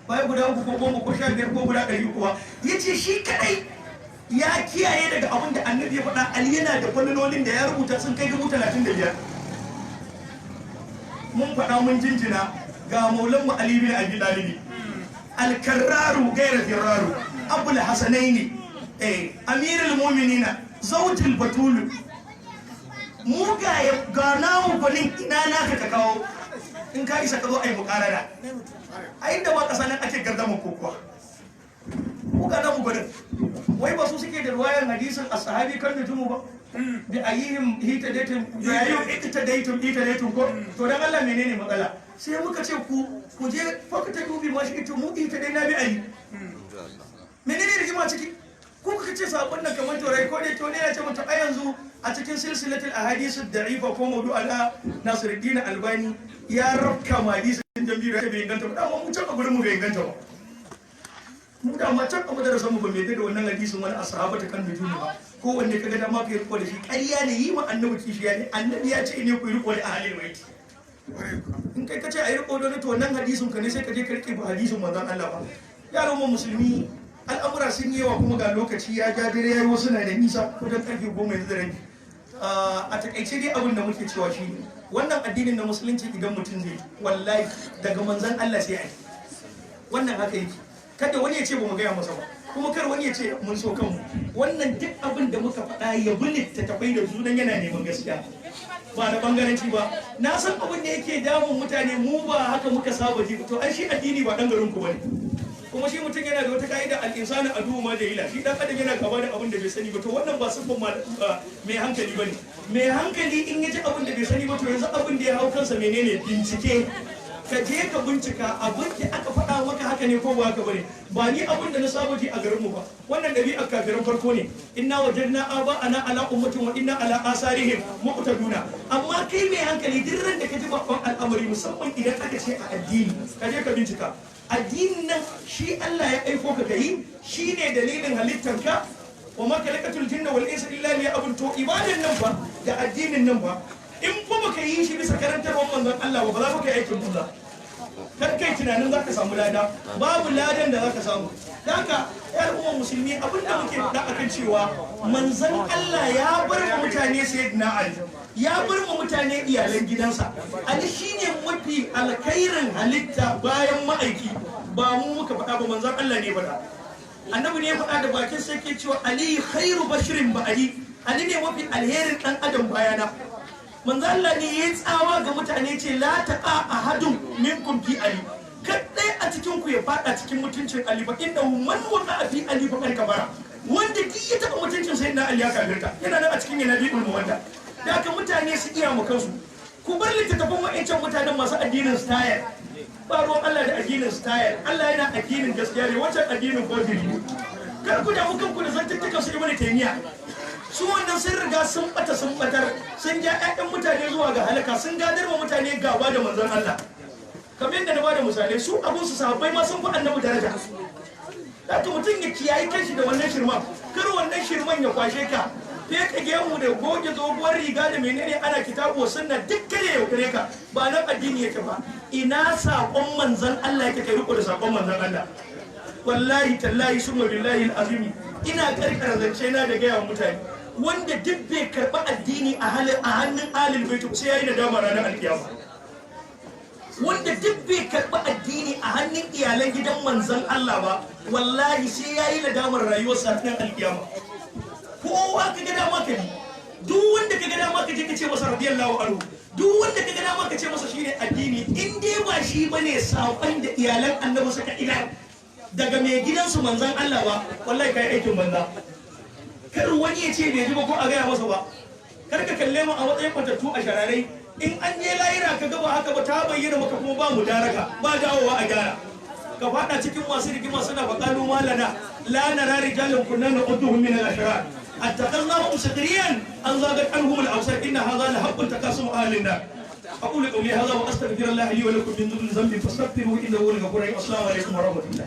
baya guda 3 ko 10 ko 15 ko guda 100 kuwa. Yace shi kadai ya kiyaye daga abin da annabi ya faɗa. Ali yana da falalolin da ya rubuta sun kai 35,000. Mun faɗa mun jinjina ga maulanmu Ali bin Abi Talib al-karraru gairar firraru abul hasanaini amirul mu'minina zawjul batul. Mu ga ga namu gwanin ina naka ka kawo in ka isa ka zo ai mukarara a inda ba kasa nan ake gardama kokuwa. Mu ga namu gwanin wai ba su suke da ruwayan hadisin ashabi kan nujumu ba bi ayyihim hitadaitum bi ayyihim iktadaitum itadaitum ko to dan Allah menene matsala? Sai muka ce ku je fakta dubi ma shi ito mu itadaina bi ayi menene rigima ciki? Ku kuka ce sabon nan kamar torai ko ne to ne ya ce mutu a yanzu a cikin silsilatul ahadith ad-da'ifa ko mawdu ala Nasiruddin Albani ya rabka ma hadisin jambiru ya bai inganta ba. Amma mu can a gurin mu bai inganta ba. Mu da ma can a madarasan mu ba mai da wannan hadisin wani ashabata kan nujumi ba. Ko wanne kaga dama ka yi riko da shi ƙarya ne, yi wa annabi kishiya ne. Annabi ya ce ne ku yi riko da ahlul bait. In kai kace ayi riko da to wannan hadisin ka ne sai ka je ka rike ba hadisin manzon Allah ba. Yaran mu musulmi al'amura sun yi yawa kuma ga lokaci ya ja dare yayi wasu na da nisa wajen karfe 10 yanzu da rabi. A takaice dai abin da muke cewa shi ne wannan addinin na musulunci idan mutum zai wallahi daga manzon Allah sai ai wannan haka yake. Kada wani ya ce ba mu gaya masa ba kuma kar wani ya ce mun so kanmu. Wannan duk abin da muka faɗa ya bi littattafai da sunan yana neman gaskiya ba da bangaranci ba. Na san abin da yake damun mutane mu ba haka muka saba ji to ai shi addini ba dan garin ku bane. Kuma shi mutum yana da wata ka'ida al-insanu aduwwu ma jahila, shi dan adam yana gaba da abin da bai sani ba. To wannan ba siffan mai hankali bane. Mai hankali in ya ji abin da bai sani ba to yanzu abin da ya hau kansa menene? Bincike. Ka je ka bincika abin da aka faɗa maka haka ne ko ba haka bane. Ba ni abin da na saba ji a garinmu ba. Wannan ɗabi'ar kafiran farko ne. Inna wajadna aba ana ala ummatin wa inna ala asarihim muqtaduna. Amma kai mai hankali duk ran da ka ji babban al'amari musamman idan aka ce a addini ka je ka bincika. Addinin nan shi Allah ya aiko ka kai shine dalilin halittarka. Wa ma khalaqatul jinna wal insa illa liya'budun. To ibadan nan ba da addinin nan ba in ba baka yi shi bisa karantarwar manzon Allah ba ba za ka yi aikin banza. Kar kai tunanin za ka samu lada, babu ladan da za ka samu. Haka yar uwan musulmi abin da muke faɗa akan cewa manzon Allah ya bar wa mutane sayyidina Ali, ya bar wa mutane iyalan gidansa. Ali shine mafi alkhairin halitta bayan ma'aiki. Ba mu muka faɗa ba, manzon Allah ne faɗa. Annabi ne ya faɗa da bakin sai ke cewa Ali khairu bashirin ba'ali. Ali ne mafi alherin ɗan adam bayana. Manzo Allah ne ya tsawa ga mutane ce la taqa ahadun minkum fi Ali, kadai a cikin ku ya fada cikin mutuncin Ali ba inda man waqa fi Ali fa kafara. Wanda duk ya taba mutuncin sayyidina Ali ya kafirta. Yana nan a cikin yanabiul muwadda. Da haka mutane su iya mu kansu. Ku bar littattafan wa'ancan mutanen masu addinin style. Ba ruwan Allah da addinin style. Allah yana addinin gaskiya ne, wancan addinin kofiri. Kar ku damu kanku da zantuttukan su Ibn Taymiyyah. Su wannan sun riga sun bata sun batar, sun ja ƴaƴan mutane zuwa ga halaka, sun gadar wa mutane gaba da manzon Allah. Kamar yadda na bada misalai, su abun su sahabbai ma sun fi annabi daraja. Haka mutum ya kiyaye kanshi da wannan shirman, kar wannan shirman ya kwashe ka. Feka gemu da goge doguwar riga da menene ana kitabu sunna duk kare ya kare ka, ba nan addini yake ba. Ina saƙon manzon Allah yake, kai riko da saƙon manzon Allah. Wallahi tallahi summa billahi alazim ina karkara zance na da gaya wa mutane. Wanda duk bai karɓi addini a halin a hannun alil baitu sai yayi nadama ranar alkiyama. Wanda duk bai karɓi addini a hannun iyalan gidan manzon Allah ba, wallahi sai yayi nadamar rayuwarsa ranar alkiyama. Kowa ka ga dama ka bi, duk wanda ka ga dama ka je ka ce masa radiyallahu anhu, duk wanda ka ga dama ka ce masa shine addini, in dai ba shi bane saƙon da iyalan annabi suka ila daga mai gidansu manzon Allah ba, wallahi kai aikin banza. Kar wani ya ce bai ji ba ko a gaya masa ba. Kar ka kalle mu a matsayin fatattu a shararai. In an je lahira ka ga ba haka ba, ta bayyana maka kuma ba mu daraka ba dawowa a gyara. Ka fada cikin masu rigima suna faƙalu malana la nara rijalan kunna na'udduhum min al-ashrar اتخذناهم سخريا ان زاغت عنهم الابصار ان هذا لحق تقاسم اهل النار. اقول قولي هذا واستغفر الله لي ولكم من ذنب فاستغفروه انه هو الغفور الرحيم. السلام عليكم ورحمه الله.